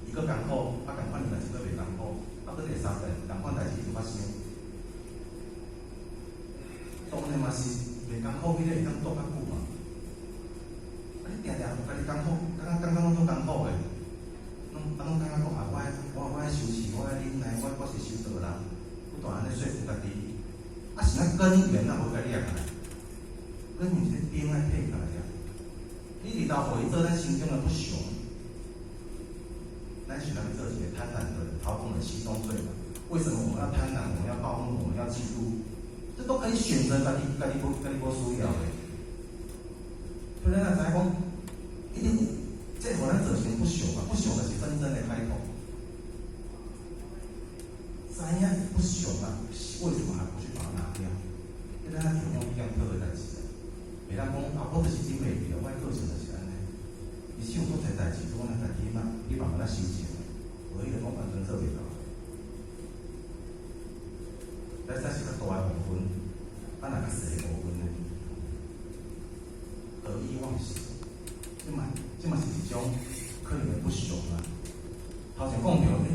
伊閣艱苦，啊，仝款的代誌閣袂艱苦，啊，閣第三遍，仝款代誌就發生。當然嘛是袂艱苦，彼個會當擋較久嘛。啊，你定定家己艱苦，感覺感覺攏足艱苦的，攏啊攏感覺講啊，我愛修持，我愛忍耐，我是修道人，不斷按呢說服家己。啊，是咱根源啊無共掠起來，根源是冰愛退起來啊。你佇頭予伊做咱心中的不祥，咱想欲做一個貪婪的人，掏空了七宗罪嘛？為什麼我們要貪婪？我們要暴怒？我們要嫉妒？這都可以選擇家己無需要的。所以咱若知影講，一定這予咱造成不祥啊！不祥就是紛爭的開頭。知影不祥啊，為什麼還不去把它拿掉？這咱提供檢討的代誌啊！袂當講啊，我就是忍袂住，我的個性就是按呢。伊是有足濟代誌，我咱家己嘛，你慢慢仔修正，無彼個講完全做袂到。咱這是較大的部分，啊，若較細的部分呢？得意忘形，這嘛是一種可能會不祥啊。頭前講著，欸，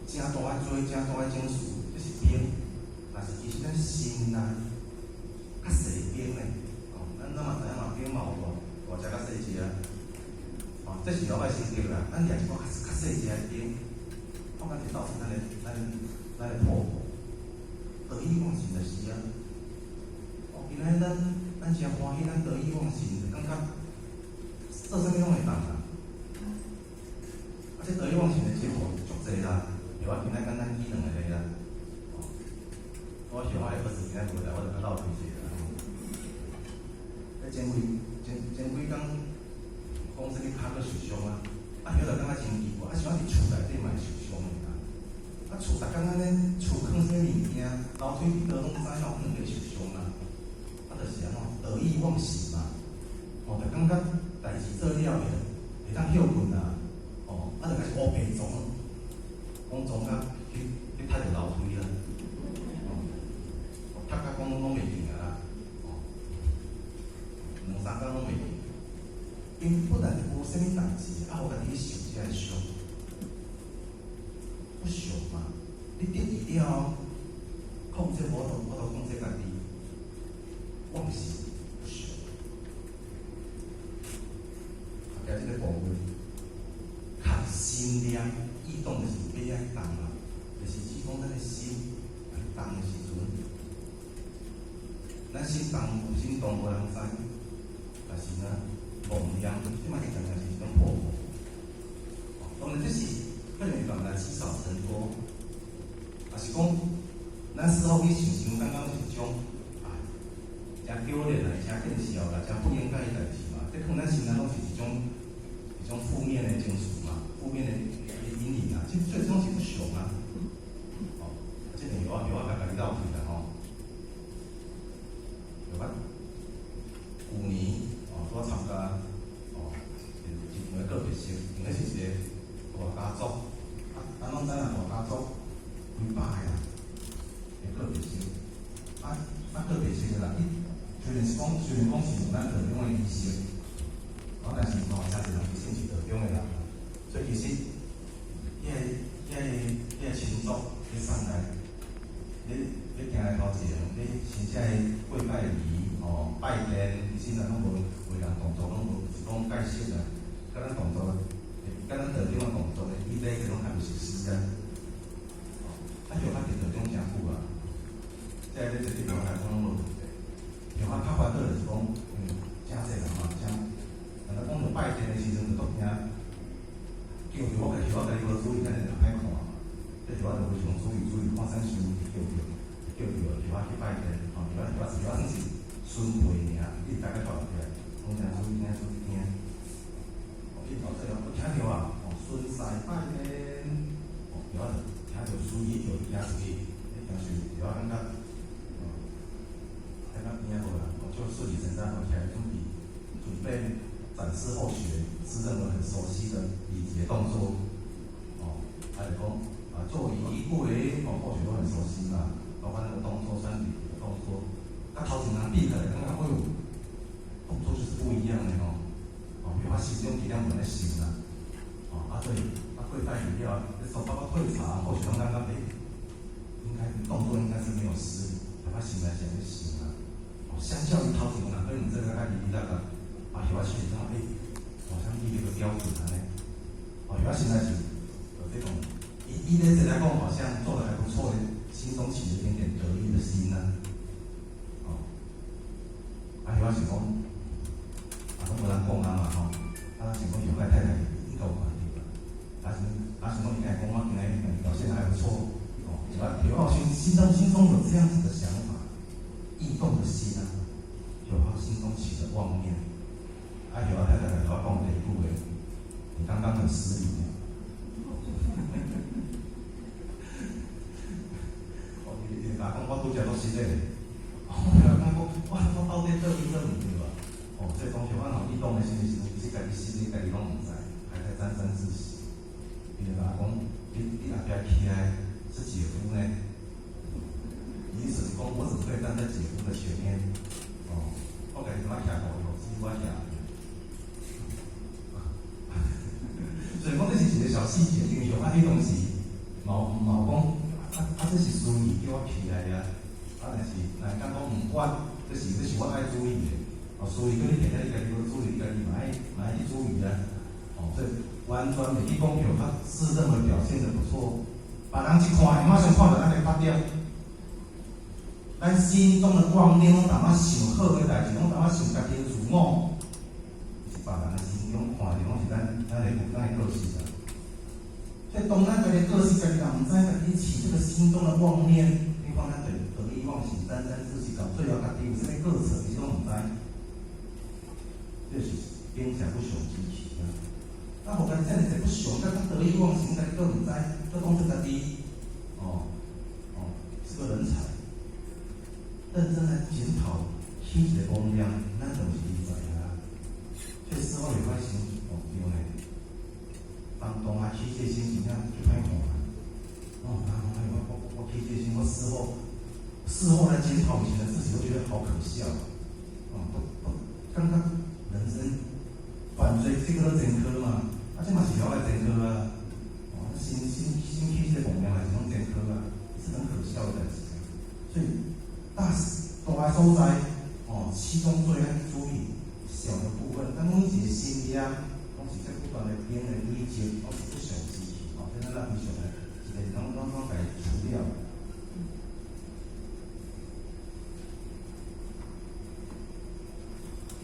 誠大的罪，誠大的情緒，這是冰，但是其實咱心內較細冰呢。哦，咱嘛知影嘛，冰嘛有大大隻佮細隻啊。哦，這是老百姓對啦，咱掠一寡較細隻的冰，我感覺造成咱的破口。得意忘形就是啊。哦，今仔日咱誠歡喜，咱得意忘形，就感覺做啥物攏會當啊。啊，這得意忘形的結果足濟啦。我今仔簡單舉兩個例啦。哦，我想我的兒子今仔無來，我就共鬥開一下啦。前幾前前幾工講啥物跤閣受傷啊？啊，彼就感覺真奇怪，啊，是按佇厝內底嘛會受傷的啦。啊，厝逐工按呢，厝囥啥物物件，樓梯佇佗攏知，哪有可能會受傷啊？啊，就是按怎得意忘形嘛。哦，就感覺代誌做了會會當歇睏啊。哦，啊，就開始烏白撞，講撞甲去踢著樓梯啦。哦，踢甲講攏袂見啊啦。哦，兩三工攏袂見。因本來就無啥物代誌，啊，予家己去受這个傷，不祥嘛。你得意了後，控制無度，無度控制家己，忘形不祥。啊，加這個部分，較心念意動就是欲愛動啊，就是指講咱的心愛動的時陣，咱心動無心動無人知，但是呢，妄念，這嘛是常常是一種破口。當然這是可能會來積少成多，也是講，咱事後去想想，感覺是一種啊，誠丟臉啦，誠見笑啦，誠不應該的代誌嘛。這可能咱心內攏是一種負面的情緒嘛，負面的陰影啊，這最終是不祥啊。哦，這個由我共家己鬥氣啦吼。有我舊年哦，拄仔參加哦，一場的告別式，因為是一個大家族，啊，咱攏知影大家族幾百個人的告別式，啊告別式啦，伊雖然講是咱道中的儀式，啊，但是嘛有誠濟人其實毋是道中的人，所以其實彼個親族咧送來，咧行來頭前，咧真正的過拜禮吼，拜殿，其實咱攏無無人動作，攏無是講解釋啊，佮咱動作，佮咱道中的動作的比例，攏較袂熟悉啊。啊，就較佇道中誠久啊，這個咧這對我來講攏無問題。像我較煩惱就是講，誠濟人嘛，誠，若講著拜殿的時陣，就足驚，叫著我家己無注意，咱就歹看嘛。這就我就非常注意注意，看啥時叫著叫著，就我去拜殿，吼，就我就我就我算是孙辈爾，你大家帶起來，講誠注意聽，注意聽。哦，伊到最後聽著啊，哦，孫婿拜年，哦，對啊，聽著司儀叫伊行出去，你行出去，對啊，感覺，哦，感覺邊仔無啦，哦，就順理成章，起來準備展示後學自認為很熟悉的禮節動作，哦，還是講啊，做儀跪，哦，後學都很熟悉嘛，包括那個動作、穿禮的動作，啊，頭前人比起來，感覺哎喲，動作就是不一樣的哦，哦，比如我心中幾點無咧想啦，哦，啊，所以啊，跪拜禮了，包括退茶，後學攏感覺欸，應該動作應該是沒有失禮，我心內是按呢想啦，哦，相較於頭前人，可能這個較離離落落，啊，後仔是感覺欸，好像立了一個標準按呢，哦，後仔現在是有這種，以以這來講，好像做得還不錯，心中起了一點點得意的心呢，哦，啊，後仔是講，啊，攏無人講啊嘛吼，啊，想講後仔太太應該有看著啦，啊是啊想講應該講我今日表現得還不錯，哦，後仔心中有這樣子的想法，異動的心啊，後仔心中起了妄念。啊，後仔太太來共我講這一句話，你剛剛很失禮。哦，伊伊若講我拄才都失禮，哦，伊講我到底倒位做毋對啊？哦，所以當時我腦異動的心的時陣，其實家己失禮，家己攏毋知，還在沾沾自喜。伊就共我講，你後壁徛的是姐夫呢？意思是講，我怎麼會站在姐夫的前面？哦，我家己怎麼徛後頭，只是我徛。所以講這是一個小細節，因為像啊，彼當時嘛嘛有講，啊啊，這是司儀叫我起來啊，啊，但是若敢講毋管，這是我愛注意的。哦，司儀叫你起來，你家己無注意，你家己嘛愛去注意啊。哦，所以完全袂去講叫他自認為表現得不錯，別人一看，馬上看著咱的發點。咱心中的妄念，攏淡仔想好的代誌，攏淡仔想家己的自我，是別人的心中看著，攏是咱的個性啊。所以當咱家己個性，家己也毋知，家己起這個心中的妄念，你看咱得意忘形、沾沾自喜，到最後家己有啥物過錯，其實攏毋知。這是頂誠不祥之氣啊！啊，予家己遮爾濟不祥，閣得意忘形，家己閣毋知，閣講出家己，哦哦，是個人才。認真來檢討，起一個妄念，咱就是人才啊。所以事後會發現，哦對呢。當當下起這個心，真正足歹看。哦，啊，我起這個心，我事後來檢討以前的自己，都覺得好可笑。哦，都感覺人生犯罪這個都前科嘛，啊，這嘛是了的前科啊。哦，心起這個妄念，也是攏前科啊，是很可笑的代誌。所以大的所在，哦，七宗罪愛注意小的部分，咱每一個心念，攏是在不斷的變的累積，攏是不祥之氣，哦，這咱非常的，一個攏共伊除掉。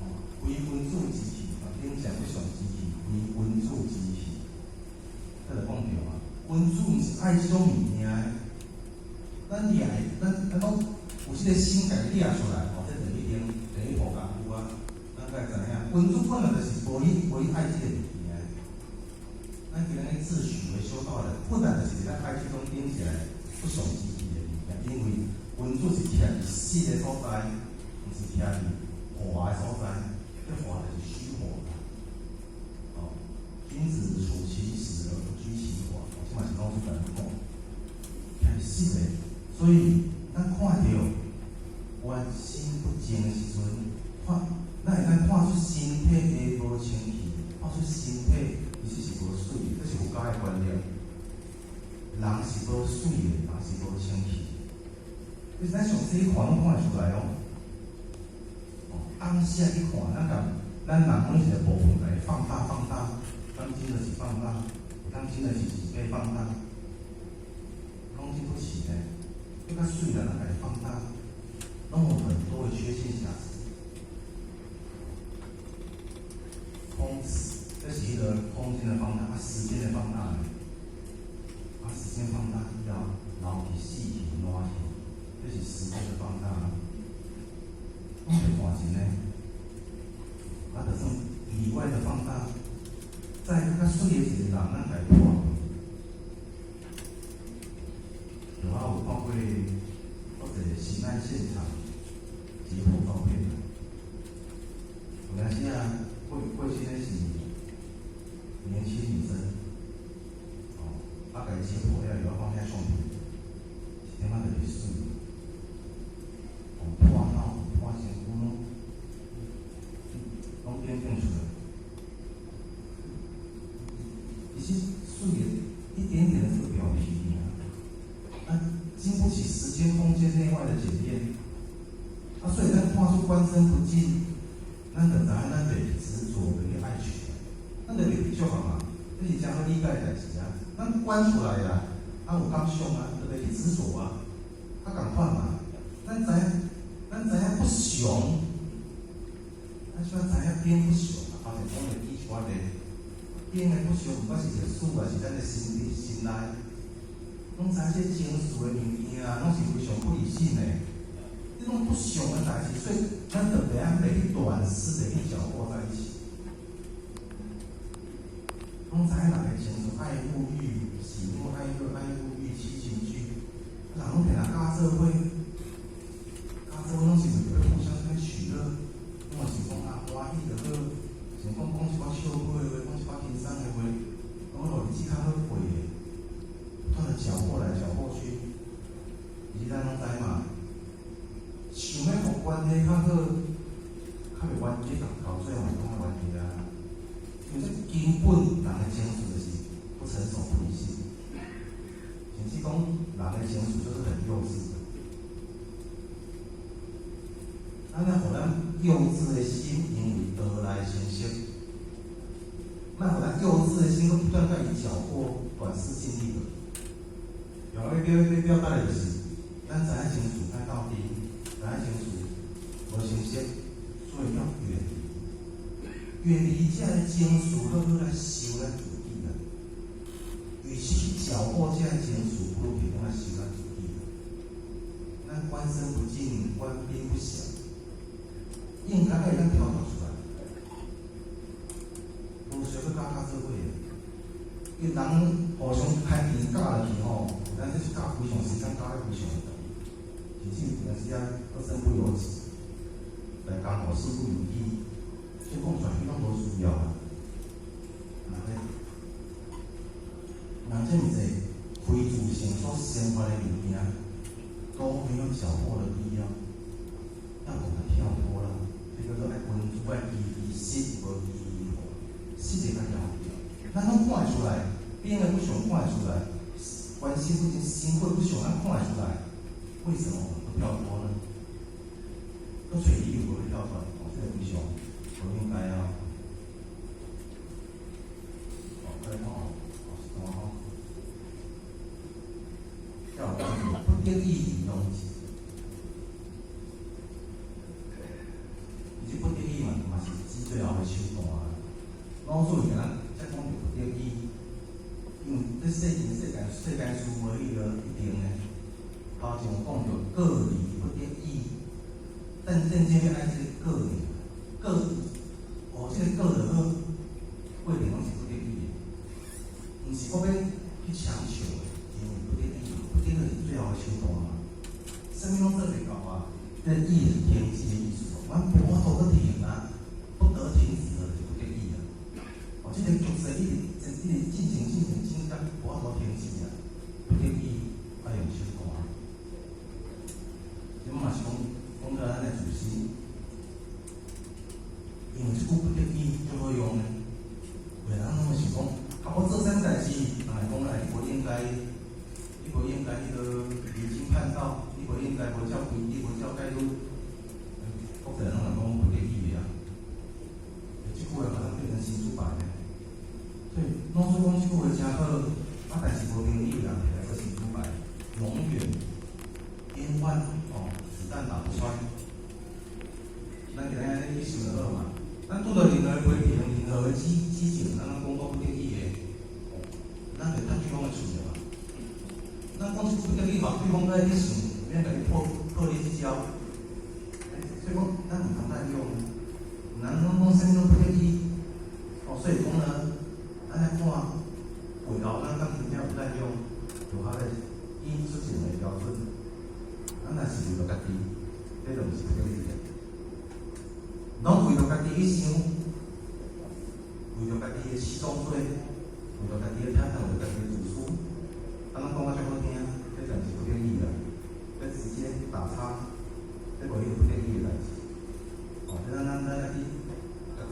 哦，非君子之氣，啊，頂誠不祥之氣，非君子之氣，這就講著啊，君子毋是愛這種物件的，咱掠的，咱攏有這個心，共伊掠出來，哦，這第一點，第一步功夫啊，咱該知影，君子本來就是無去愛這個物件的。咱今日自詡為修道人，本來就是咱愛這種頂起來不祥之氣的物件，因為君子是徛佇實的所在，毋是徛佇華的所在。這華就是虛華。哦，君子處其實而不居其華，這嘛是老子共咱講，徛佇實的，所以咱看著原心不淨的時陣，看，咱會當看出身體的無清氣，看出身體其實是無媠的，這是佛家的觀念。人是無媠的，人是無清氣。其實咱上細看攏看會出來哦。哦，當下一看，咱共咱人每一個部分來放大放大，當真的是放大，當真的是幾倍放大，攏真不起的，這個媠的咱來放大，攏有很多的缺陷瑕疵。空，這是一個空間的放大，啊，時間的放大，啊，時間放大以後，老去、死去、爛去，這是時間的放大。攏是換真呢，啊，就算意外的放大，在較媠的一個人，咱共伊破開。有啊，有看過或者刑案現場解剖照片。有當時啊，過去那是年輕女生，哦，啊，共伊解剖了以後放遐相片，是點仔特別媠，哦，破腦破身軀攏變變出來。其實媠的一點點的這個表皮啊，經不起時間、空間內外的檢驗。啊，所以咱看出觀身不淨，咱就知影咱袂去執著，袂去愛取，咱就袂去執著嘛。這是誠好理解的代誌啊。咱觀出來啊，啊有感想啊，就袂去執著啊，啊仝款嘛。咱知影，咱知影不常，咱需要知影變不常啊。頭前講的記一寡例，變的不常，毋管是歷史，還是咱的心理、心內，攏知影這情緒的物件啊，攏是非常不理性的。這種不祥的代誌，所以咱就袂按袂去短視的去攪和在一起。攏知影人的情緒，愛惡欲、喜怒哀樂、愛惡欲、七情具，人攏定定佮做伙，佮做伙攏是為著欲互相啥物取樂，攏嘛是講啊歡喜就好，想講講一寡笑話的話，講一寡輕鬆的話，攏予日子較好過的，不斷的攪和來攪和去，其實咱攏知嘛。想欲予關係較好，較袂冤家到最後嘛攏較冤家啊。因為這根本人的情緒就是不成熟、不理性，甚至講人的情緒就是很幼稚的。咱若予咱幼稚的心因為道來成熟，莫予咱幼稚的心閣不斷佮伊攪和，短視近利的。然後欲表達的就是，咱知影情緒愛鬥陣，知影情緒無成熟，所以要遠離，遠離這个情緒，好好來修咱自己啦。與其去攪和這个情緒，不如提供來修咱自己啦。咱觀身不淨，觀兵不詳，應該會當跳脫出來。無需閣佮較做伙的，因為人互相牽連咬落去吼，有當時是咬非常時間，咬得非常長，甚至有當時啊，閣身不由己，來江湖身不由己，所以講出來攏無需要啊。人這麼濟非自性所生發的物件，都沒有攪和的必要，要懂得跳脫啦。這叫做愛君子愛依依實無依依吼，實會較了掉。咱攏看會出來，變的不祥看會出來，關心不淨，心會不祥，咱看會出來。為什麼我們不跳脫呢？閣揣理由無欲跳出來，哦，這個非常無應該啊。哦，過來看哦，哦，是怎麼吼？叫不得已而動之。其實不得已嘛，嘛是指最後的手段啊。老祖是咱才講著不得已，因為這世間事無彼個一定的。頭前有講著過離不得已，但正正欲愛這個過過，哦，這個過就好，過程攏是不得已的，毋是講欲去強求的，因為不得已，不得已是最後的手段嘛。啥物攏做袂到啊？這意是停止的意思，阮無法度閣停啊，不得停止的就不得已啊。哦，這個局勢一直一直進行進行進行到無法度停止啊，不得已愛用手段。這嘛是講講到咱的自私，因為這句不得已足好用的，有的人攏會想講，啊，我做啥物代誌，人會講哎，你無應該，你無應該彼個離經叛道，你無應該無照規矩，無照戒律，國際人攏會講不得已的啊。這句話把它變成神主牌的，所以老師講這句話誠好，啊，但是無朋友人摕來做神主牌，永遠煙彎哦，子彈打不穿。咱今日按呢去想就好嘛。咱拄著任何批評、任何的指正，咱攏講我不得已的，咱就趁對方的喙嘛。咱講這句不得已，予對方閣去想，免共你破破你這招。所以講，咱毋通濫用，毋通攏講啥物攏不得已。哦，所以講呢，咱來看背後，咱敢真正有濫用，就較咧引出一個標準。咱若是為著家己，這就毋是不得已的。攏為著家己去想，為著家己的始終做，為著家己的坦蕩，為著家己的自私，啊，攏講甲足好聽，這就毋是不得已啦，這直接打叉，這無彼個不得已的代誌。哦，這咱愛去，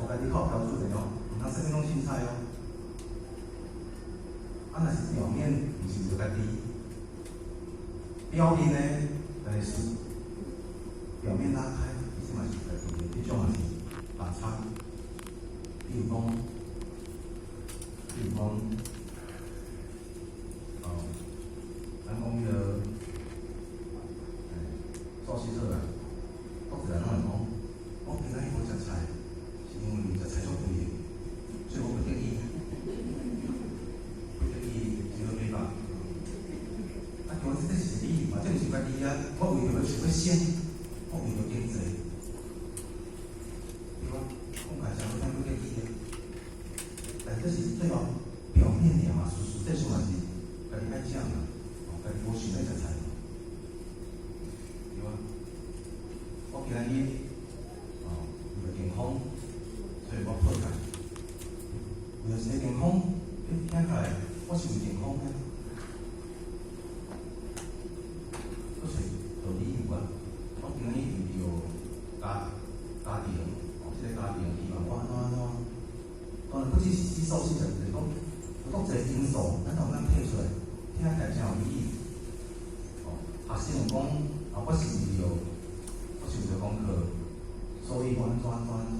家己靠標準的哦，毋通啥物攏凊彩哦。啊，若是表面，毋是為著家己，表面呢，但是表面拉開，其實嘛是家己的，這種嘛是打叉。比如講，哦，咱講彼個，素食者啊，足濟人攏會講，我今仔日無食菜，是因為食菜足貴的，所以我不得已，不得已只好買肉。啊，其實這是理由嘛，這毋是家己啊，我為著欲想欲省，我為著經濟，對吧？講起來誠好聽，不得已啊。但這是最後表面爾嘛，事實際上嘛是家己愛食嘛，哦，家己無想欲食菜嘛，對吧？我今仔日哦為著健康，所以我破戒。為著一个健康，你聽起來我是為健康的，閣找道理由啊。我今仔日為著家庭，哦，這个家庭希望我按怎按怎。當然不只是吃素食，就是講有足濟因素，咱都有通提出來，聽起來誠有理。哦，學生有講啊，我是為著功課，所以我按怎按怎按怎。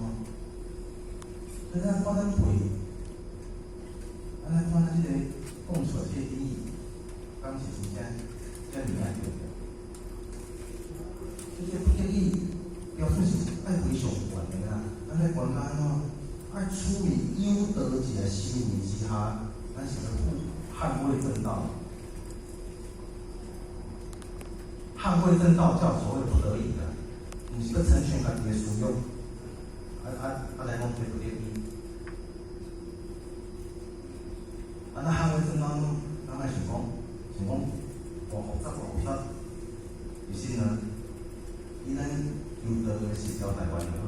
所以咱看咱背，咱來看咱這個講出來這個理由，敢是真正遮爾仔對的？這個不得已，標準是愛非常懸的啊！咱來觀察按怎？愛處於有道一个行為之下，咱是欲捍衛正道。捍衛正道叫所謂不得已的，毋是欲成全家己的私欲，來講這不得已。啊，那捍衛正道，咱愛想講，想講偌複雜偌複雜，其實呢，以咱求道的十條大願就好。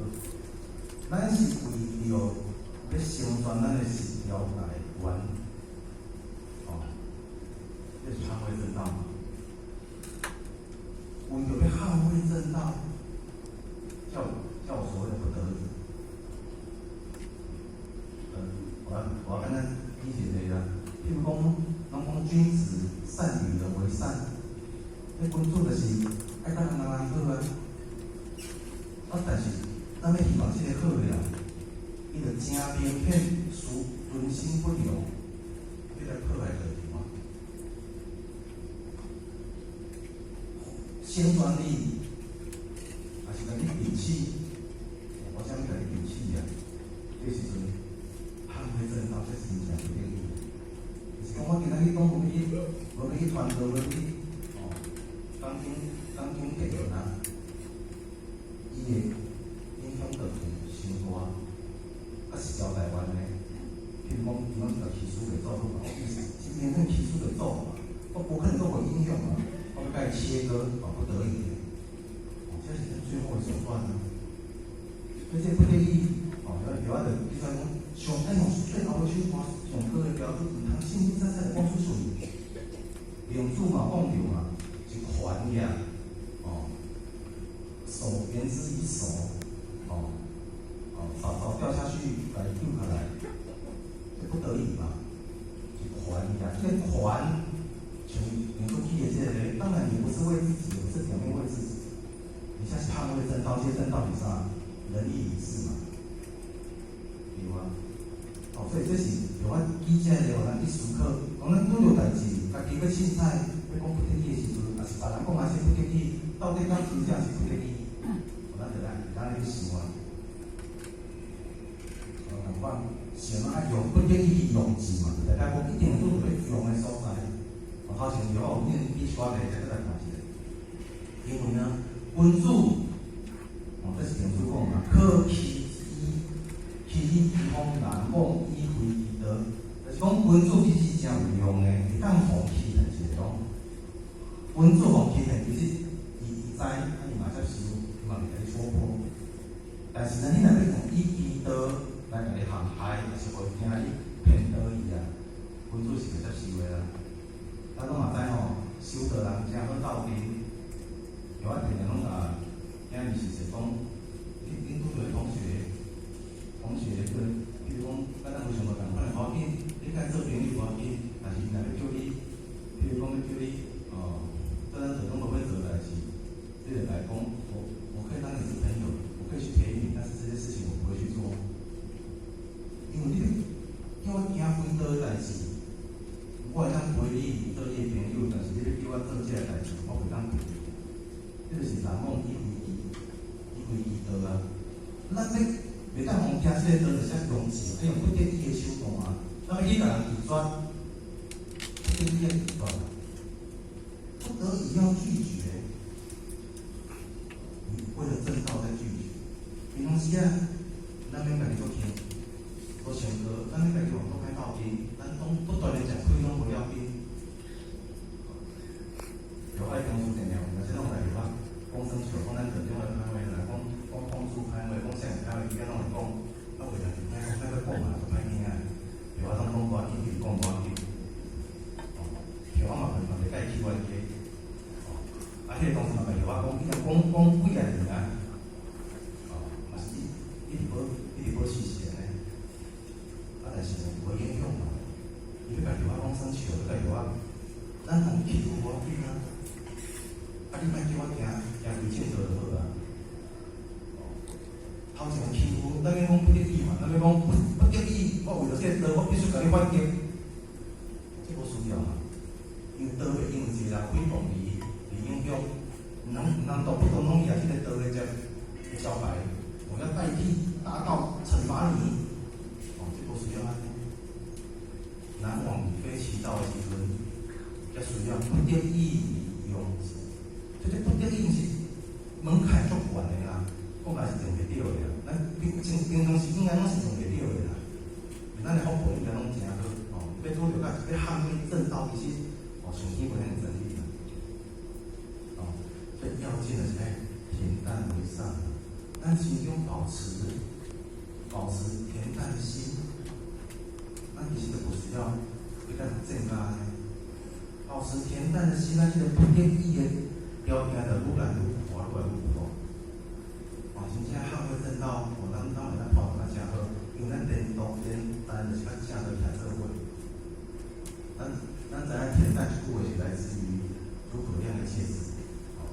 咱是為著欲成全咱的十條大願，哦，這是捍衛正道。為著欲捍衛正道，叫所謂的不得已。我簡單理解一下，譬如講，攏講君子善與人為善，那君子就是愛佮人人好啊。啊，但是咱欲希望這个好的人，伊就誠明顯屬存心不良，欲來破壞道場啊。成全你，也是共你摒棄，我才欲共你摒棄啊！這時陣捍衛正道，這真正不得已。就是講我今仔日講無欲去，無欲去傳道，無欲去哦，講經結論啊，伊會影響道場傷大。啊，是交代完呢，譬如講，伊攏是共起訴袂做好嘛，我是明顯起訴袂做嘛，我無可能閣予影響嘛。我欲共伊切割，哦，不得已的，哦，這是咱最後的手段啊。所以這不得已，哦，有有就比如講，上愛用最後的手段，上高的標準，毋通凊凊彩彩就講出喙。孟子嘛講著嘛，是權也，哦，手言之以手，哦，哦，草草掉下去，共伊救起來，這不得已嘛，是權也，這個權。像孟子起的這個，當然也不是為自己，也不是表面為自己，你像是捍衛正道，這個正道是啥？仁義禮智嘛，對吧？哦，所以這是用我記者來予咱去思考，講咱拄著代誌，家己欲凊彩，欲講不得已的時陣，抑是別人講嘛是不得已，到底敢真正是不得已？咱就來去想啊。哦，仝款想啊，用不得已用字嘛，就代表講一定拄著欲用的所在。我頭前有我有念一寡例，再閣來看一下。因為呢，君子，哦，這是孟子。君主其實真有用的，會當予欺騙一個講。君主予欺騙，其實伊知，啊伊嘛接受，伊嘛袂共你戳破。但是呢，你若欲用以其道來共伊陷害，抑是予伊驚你騙倒伊啊，君主是袂接受的啦。咱攏嘛知吼，修道人誠好鬥陣，像我定定攏共囝兒是說講，你恁拄著同學對，比如講，咱非常無仝款的無要緊，你共伊做朋友無要緊，但是伊若欲叫你，比如講欲叫你，哦，做咱做攏無欲做代誌，你就共伊講，我可以當你是朋友，我可以去陪你，但是這些事情我不會去做，因為你叫我行非道的代誌，我會當陪你做你的朋友，但是你欲叫我做這个代誌，我袂當陪你。這就是人講以非以非其道啊。咱欲袂當予聽這个道，就是用智，愛用不得已的手段啊。咱欲去共人拒絕，不得已的拒絕，不得已要拒絕。你為了正道在拒絕。平常時啊，咱免家己做聽，做唱歌，咱免家己往倒開鬥陣，咱攏不斷的食虧攏無要緊。有愛公司定定，有這種代誌我講耍笑，講咱道中的歹話，若講講講主歹話，講啥人歹話，伊仔攏會講，啊有人就聽講，莫閣講嘛，就歹聽啊。對我攏講無要緊，伊就講無要緊。哦，像我嘛嘛袂佮伊起關係。哦，啊，彼個同事嘛共我講，伊若講講幾仔年啊，哦，嘛是一直保持是按呢。啊，但是呢，無影響嘛。伊欲共我講耍笑，欲共我，咱共欺負無要緊啊。啊，你莫叫我行行非正道就好啊。頭前欺負，咱免講不得已嘛，咱免講不得已，我為著這個道，我必須共你反擊，這無需要嘛。因為道會因為一個人誹謗你，而影響，毋通動不動攏舉這個道的這招牌，我要代替大道懲罰你，哦，這無需要按呢。難往以非其道的時陣，才需要不得已用之。這個不得已是門檻足懸的啦，講來是用袂著的啦。咱平常時應該攏是用袂著的啦。咱的福報應該攏誠好，哦，欲拄著甲欲捍衛正道，其實哦，上天無遐爾濟力啦。哦，所以要緊的是愛恬淡為上，咱心中保持恬淡的心，咱其實就無需要去共戰甲按呢。保持恬淡的心，咱這個不得已的條件就愈來愈大，愈來愈大。哦，真正捍衛正道，哦，咱會當看得較誠好，因為咱顛倒顛單就是較正的徛做伙。咱知影恬淡這句話是來自於諸葛亮的誡子。哦，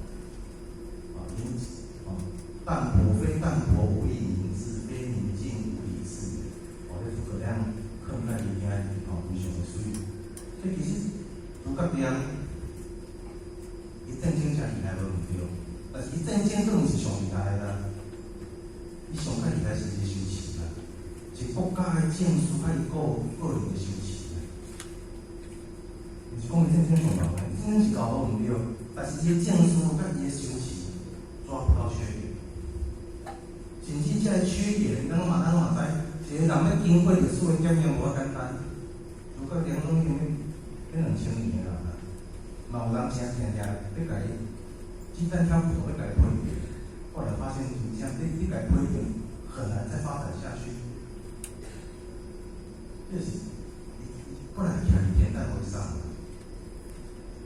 啊，因哦，淡泊非淡泊，無以明志；非寧靜，無以致遠。哦，這諸葛亮囥在伊遐，哦，非常的媠。所以其實諸葛亮，伊戰爭誠厲害無毋對，但是伊戰爭閣毋是上厲害的啦。伊上較厲害是伊的修持啦，是國家的政事佮伊個人的修持啦。毋是講伊戰爭上厲害，戰爭是搞無毋對，但是伊的政事佮伊的修持抓不到缺點。甚至這個缺點，咱攏嘛知，一個人欲經過歷史的檢驗無遐簡單。諸葛亮攏已經欲2000年啦，嘛有人誠定定欲共伊雞蛋挑骨頭欲共伊批評，後來發現真正你共伊批評很難再發展下去。這是本來徛佇恬淡為上，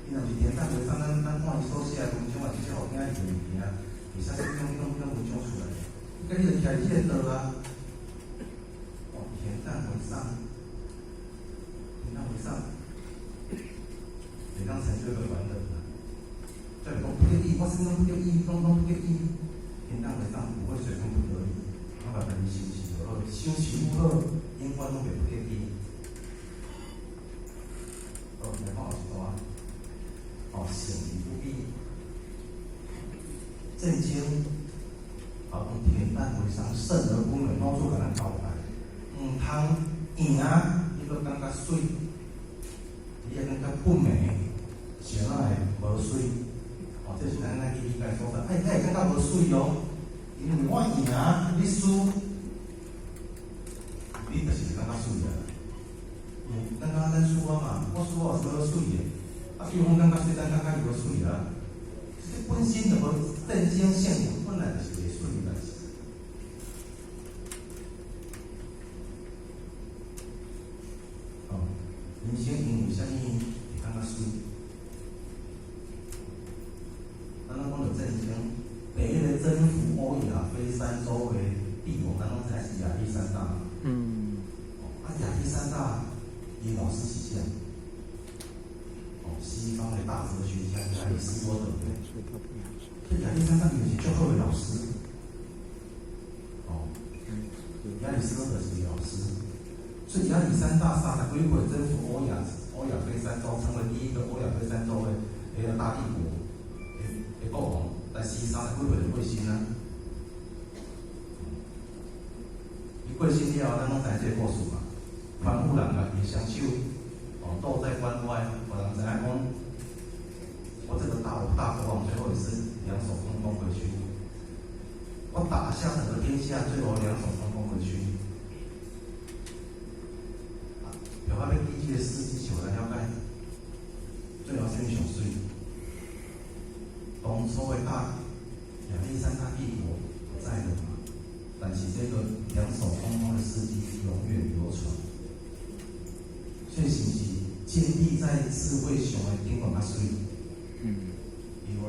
伊若毋是恬淡為上，咱看伊所寫的文章啊，其實予囝兒的物件，會使啥物攏文章出來，佮你就徛佇這個道啊，哦，恬淡為上，恬淡為上，會當成就一個完人啊。再講不得已，我啥物攏不得已，攏不得已，恬淡為上，不會隨便不得已，我共家己修持就好，修持愈好，永遠攏袂不得已。好，來看後一段。哦，勝而不比，戰爭，啊，講恬淡為上，勝而不餒，老子共咱交代，毋通贏，你閣感覺媠，你會感覺不美，是按怎會無媠？哦，這是咱愛去理解所在。哎，你會感覺無媠哦，因為我贏，你輸，你就是感覺媠啊。咱講手風感覺水，咱感覺伊無媠啊。這本身就無戰爭性，本來就是袂媠的代誌。哦，人生因為啥物會感覺媠？咱攏講著戰爭，第一个征服歐亞非三洲的帝王，咱攏知影是亞歷山大。哦，啊，亞歷山大，伊老師是啥？哦，西方的大哲學家亞里士多德。所以亞歷山大伊是足好的老師。哦，亞里士多德是伊老師。所以亞歷山大三十幾歲征服歐亞非三洲，成為第一個歐亞非三洲的一個大帝國的國王，但是三十幾歲就過身啊。伊過身了後，咱攏知這個故事嘛。寬夫人共伊雙手哦倒在關外，予人知影講，我這個大國王最後也是兩手空空回去。我打下整個天下，最後兩手空空回去。表我欲記這個事蹟是有來了解，最後啥物上媠？當初的大亞歷山大帝國不在了嘛，但是這個兩手空空的事蹟永遠流傳。所以是毋是建立在智慧上的頂懸較媠？對啊。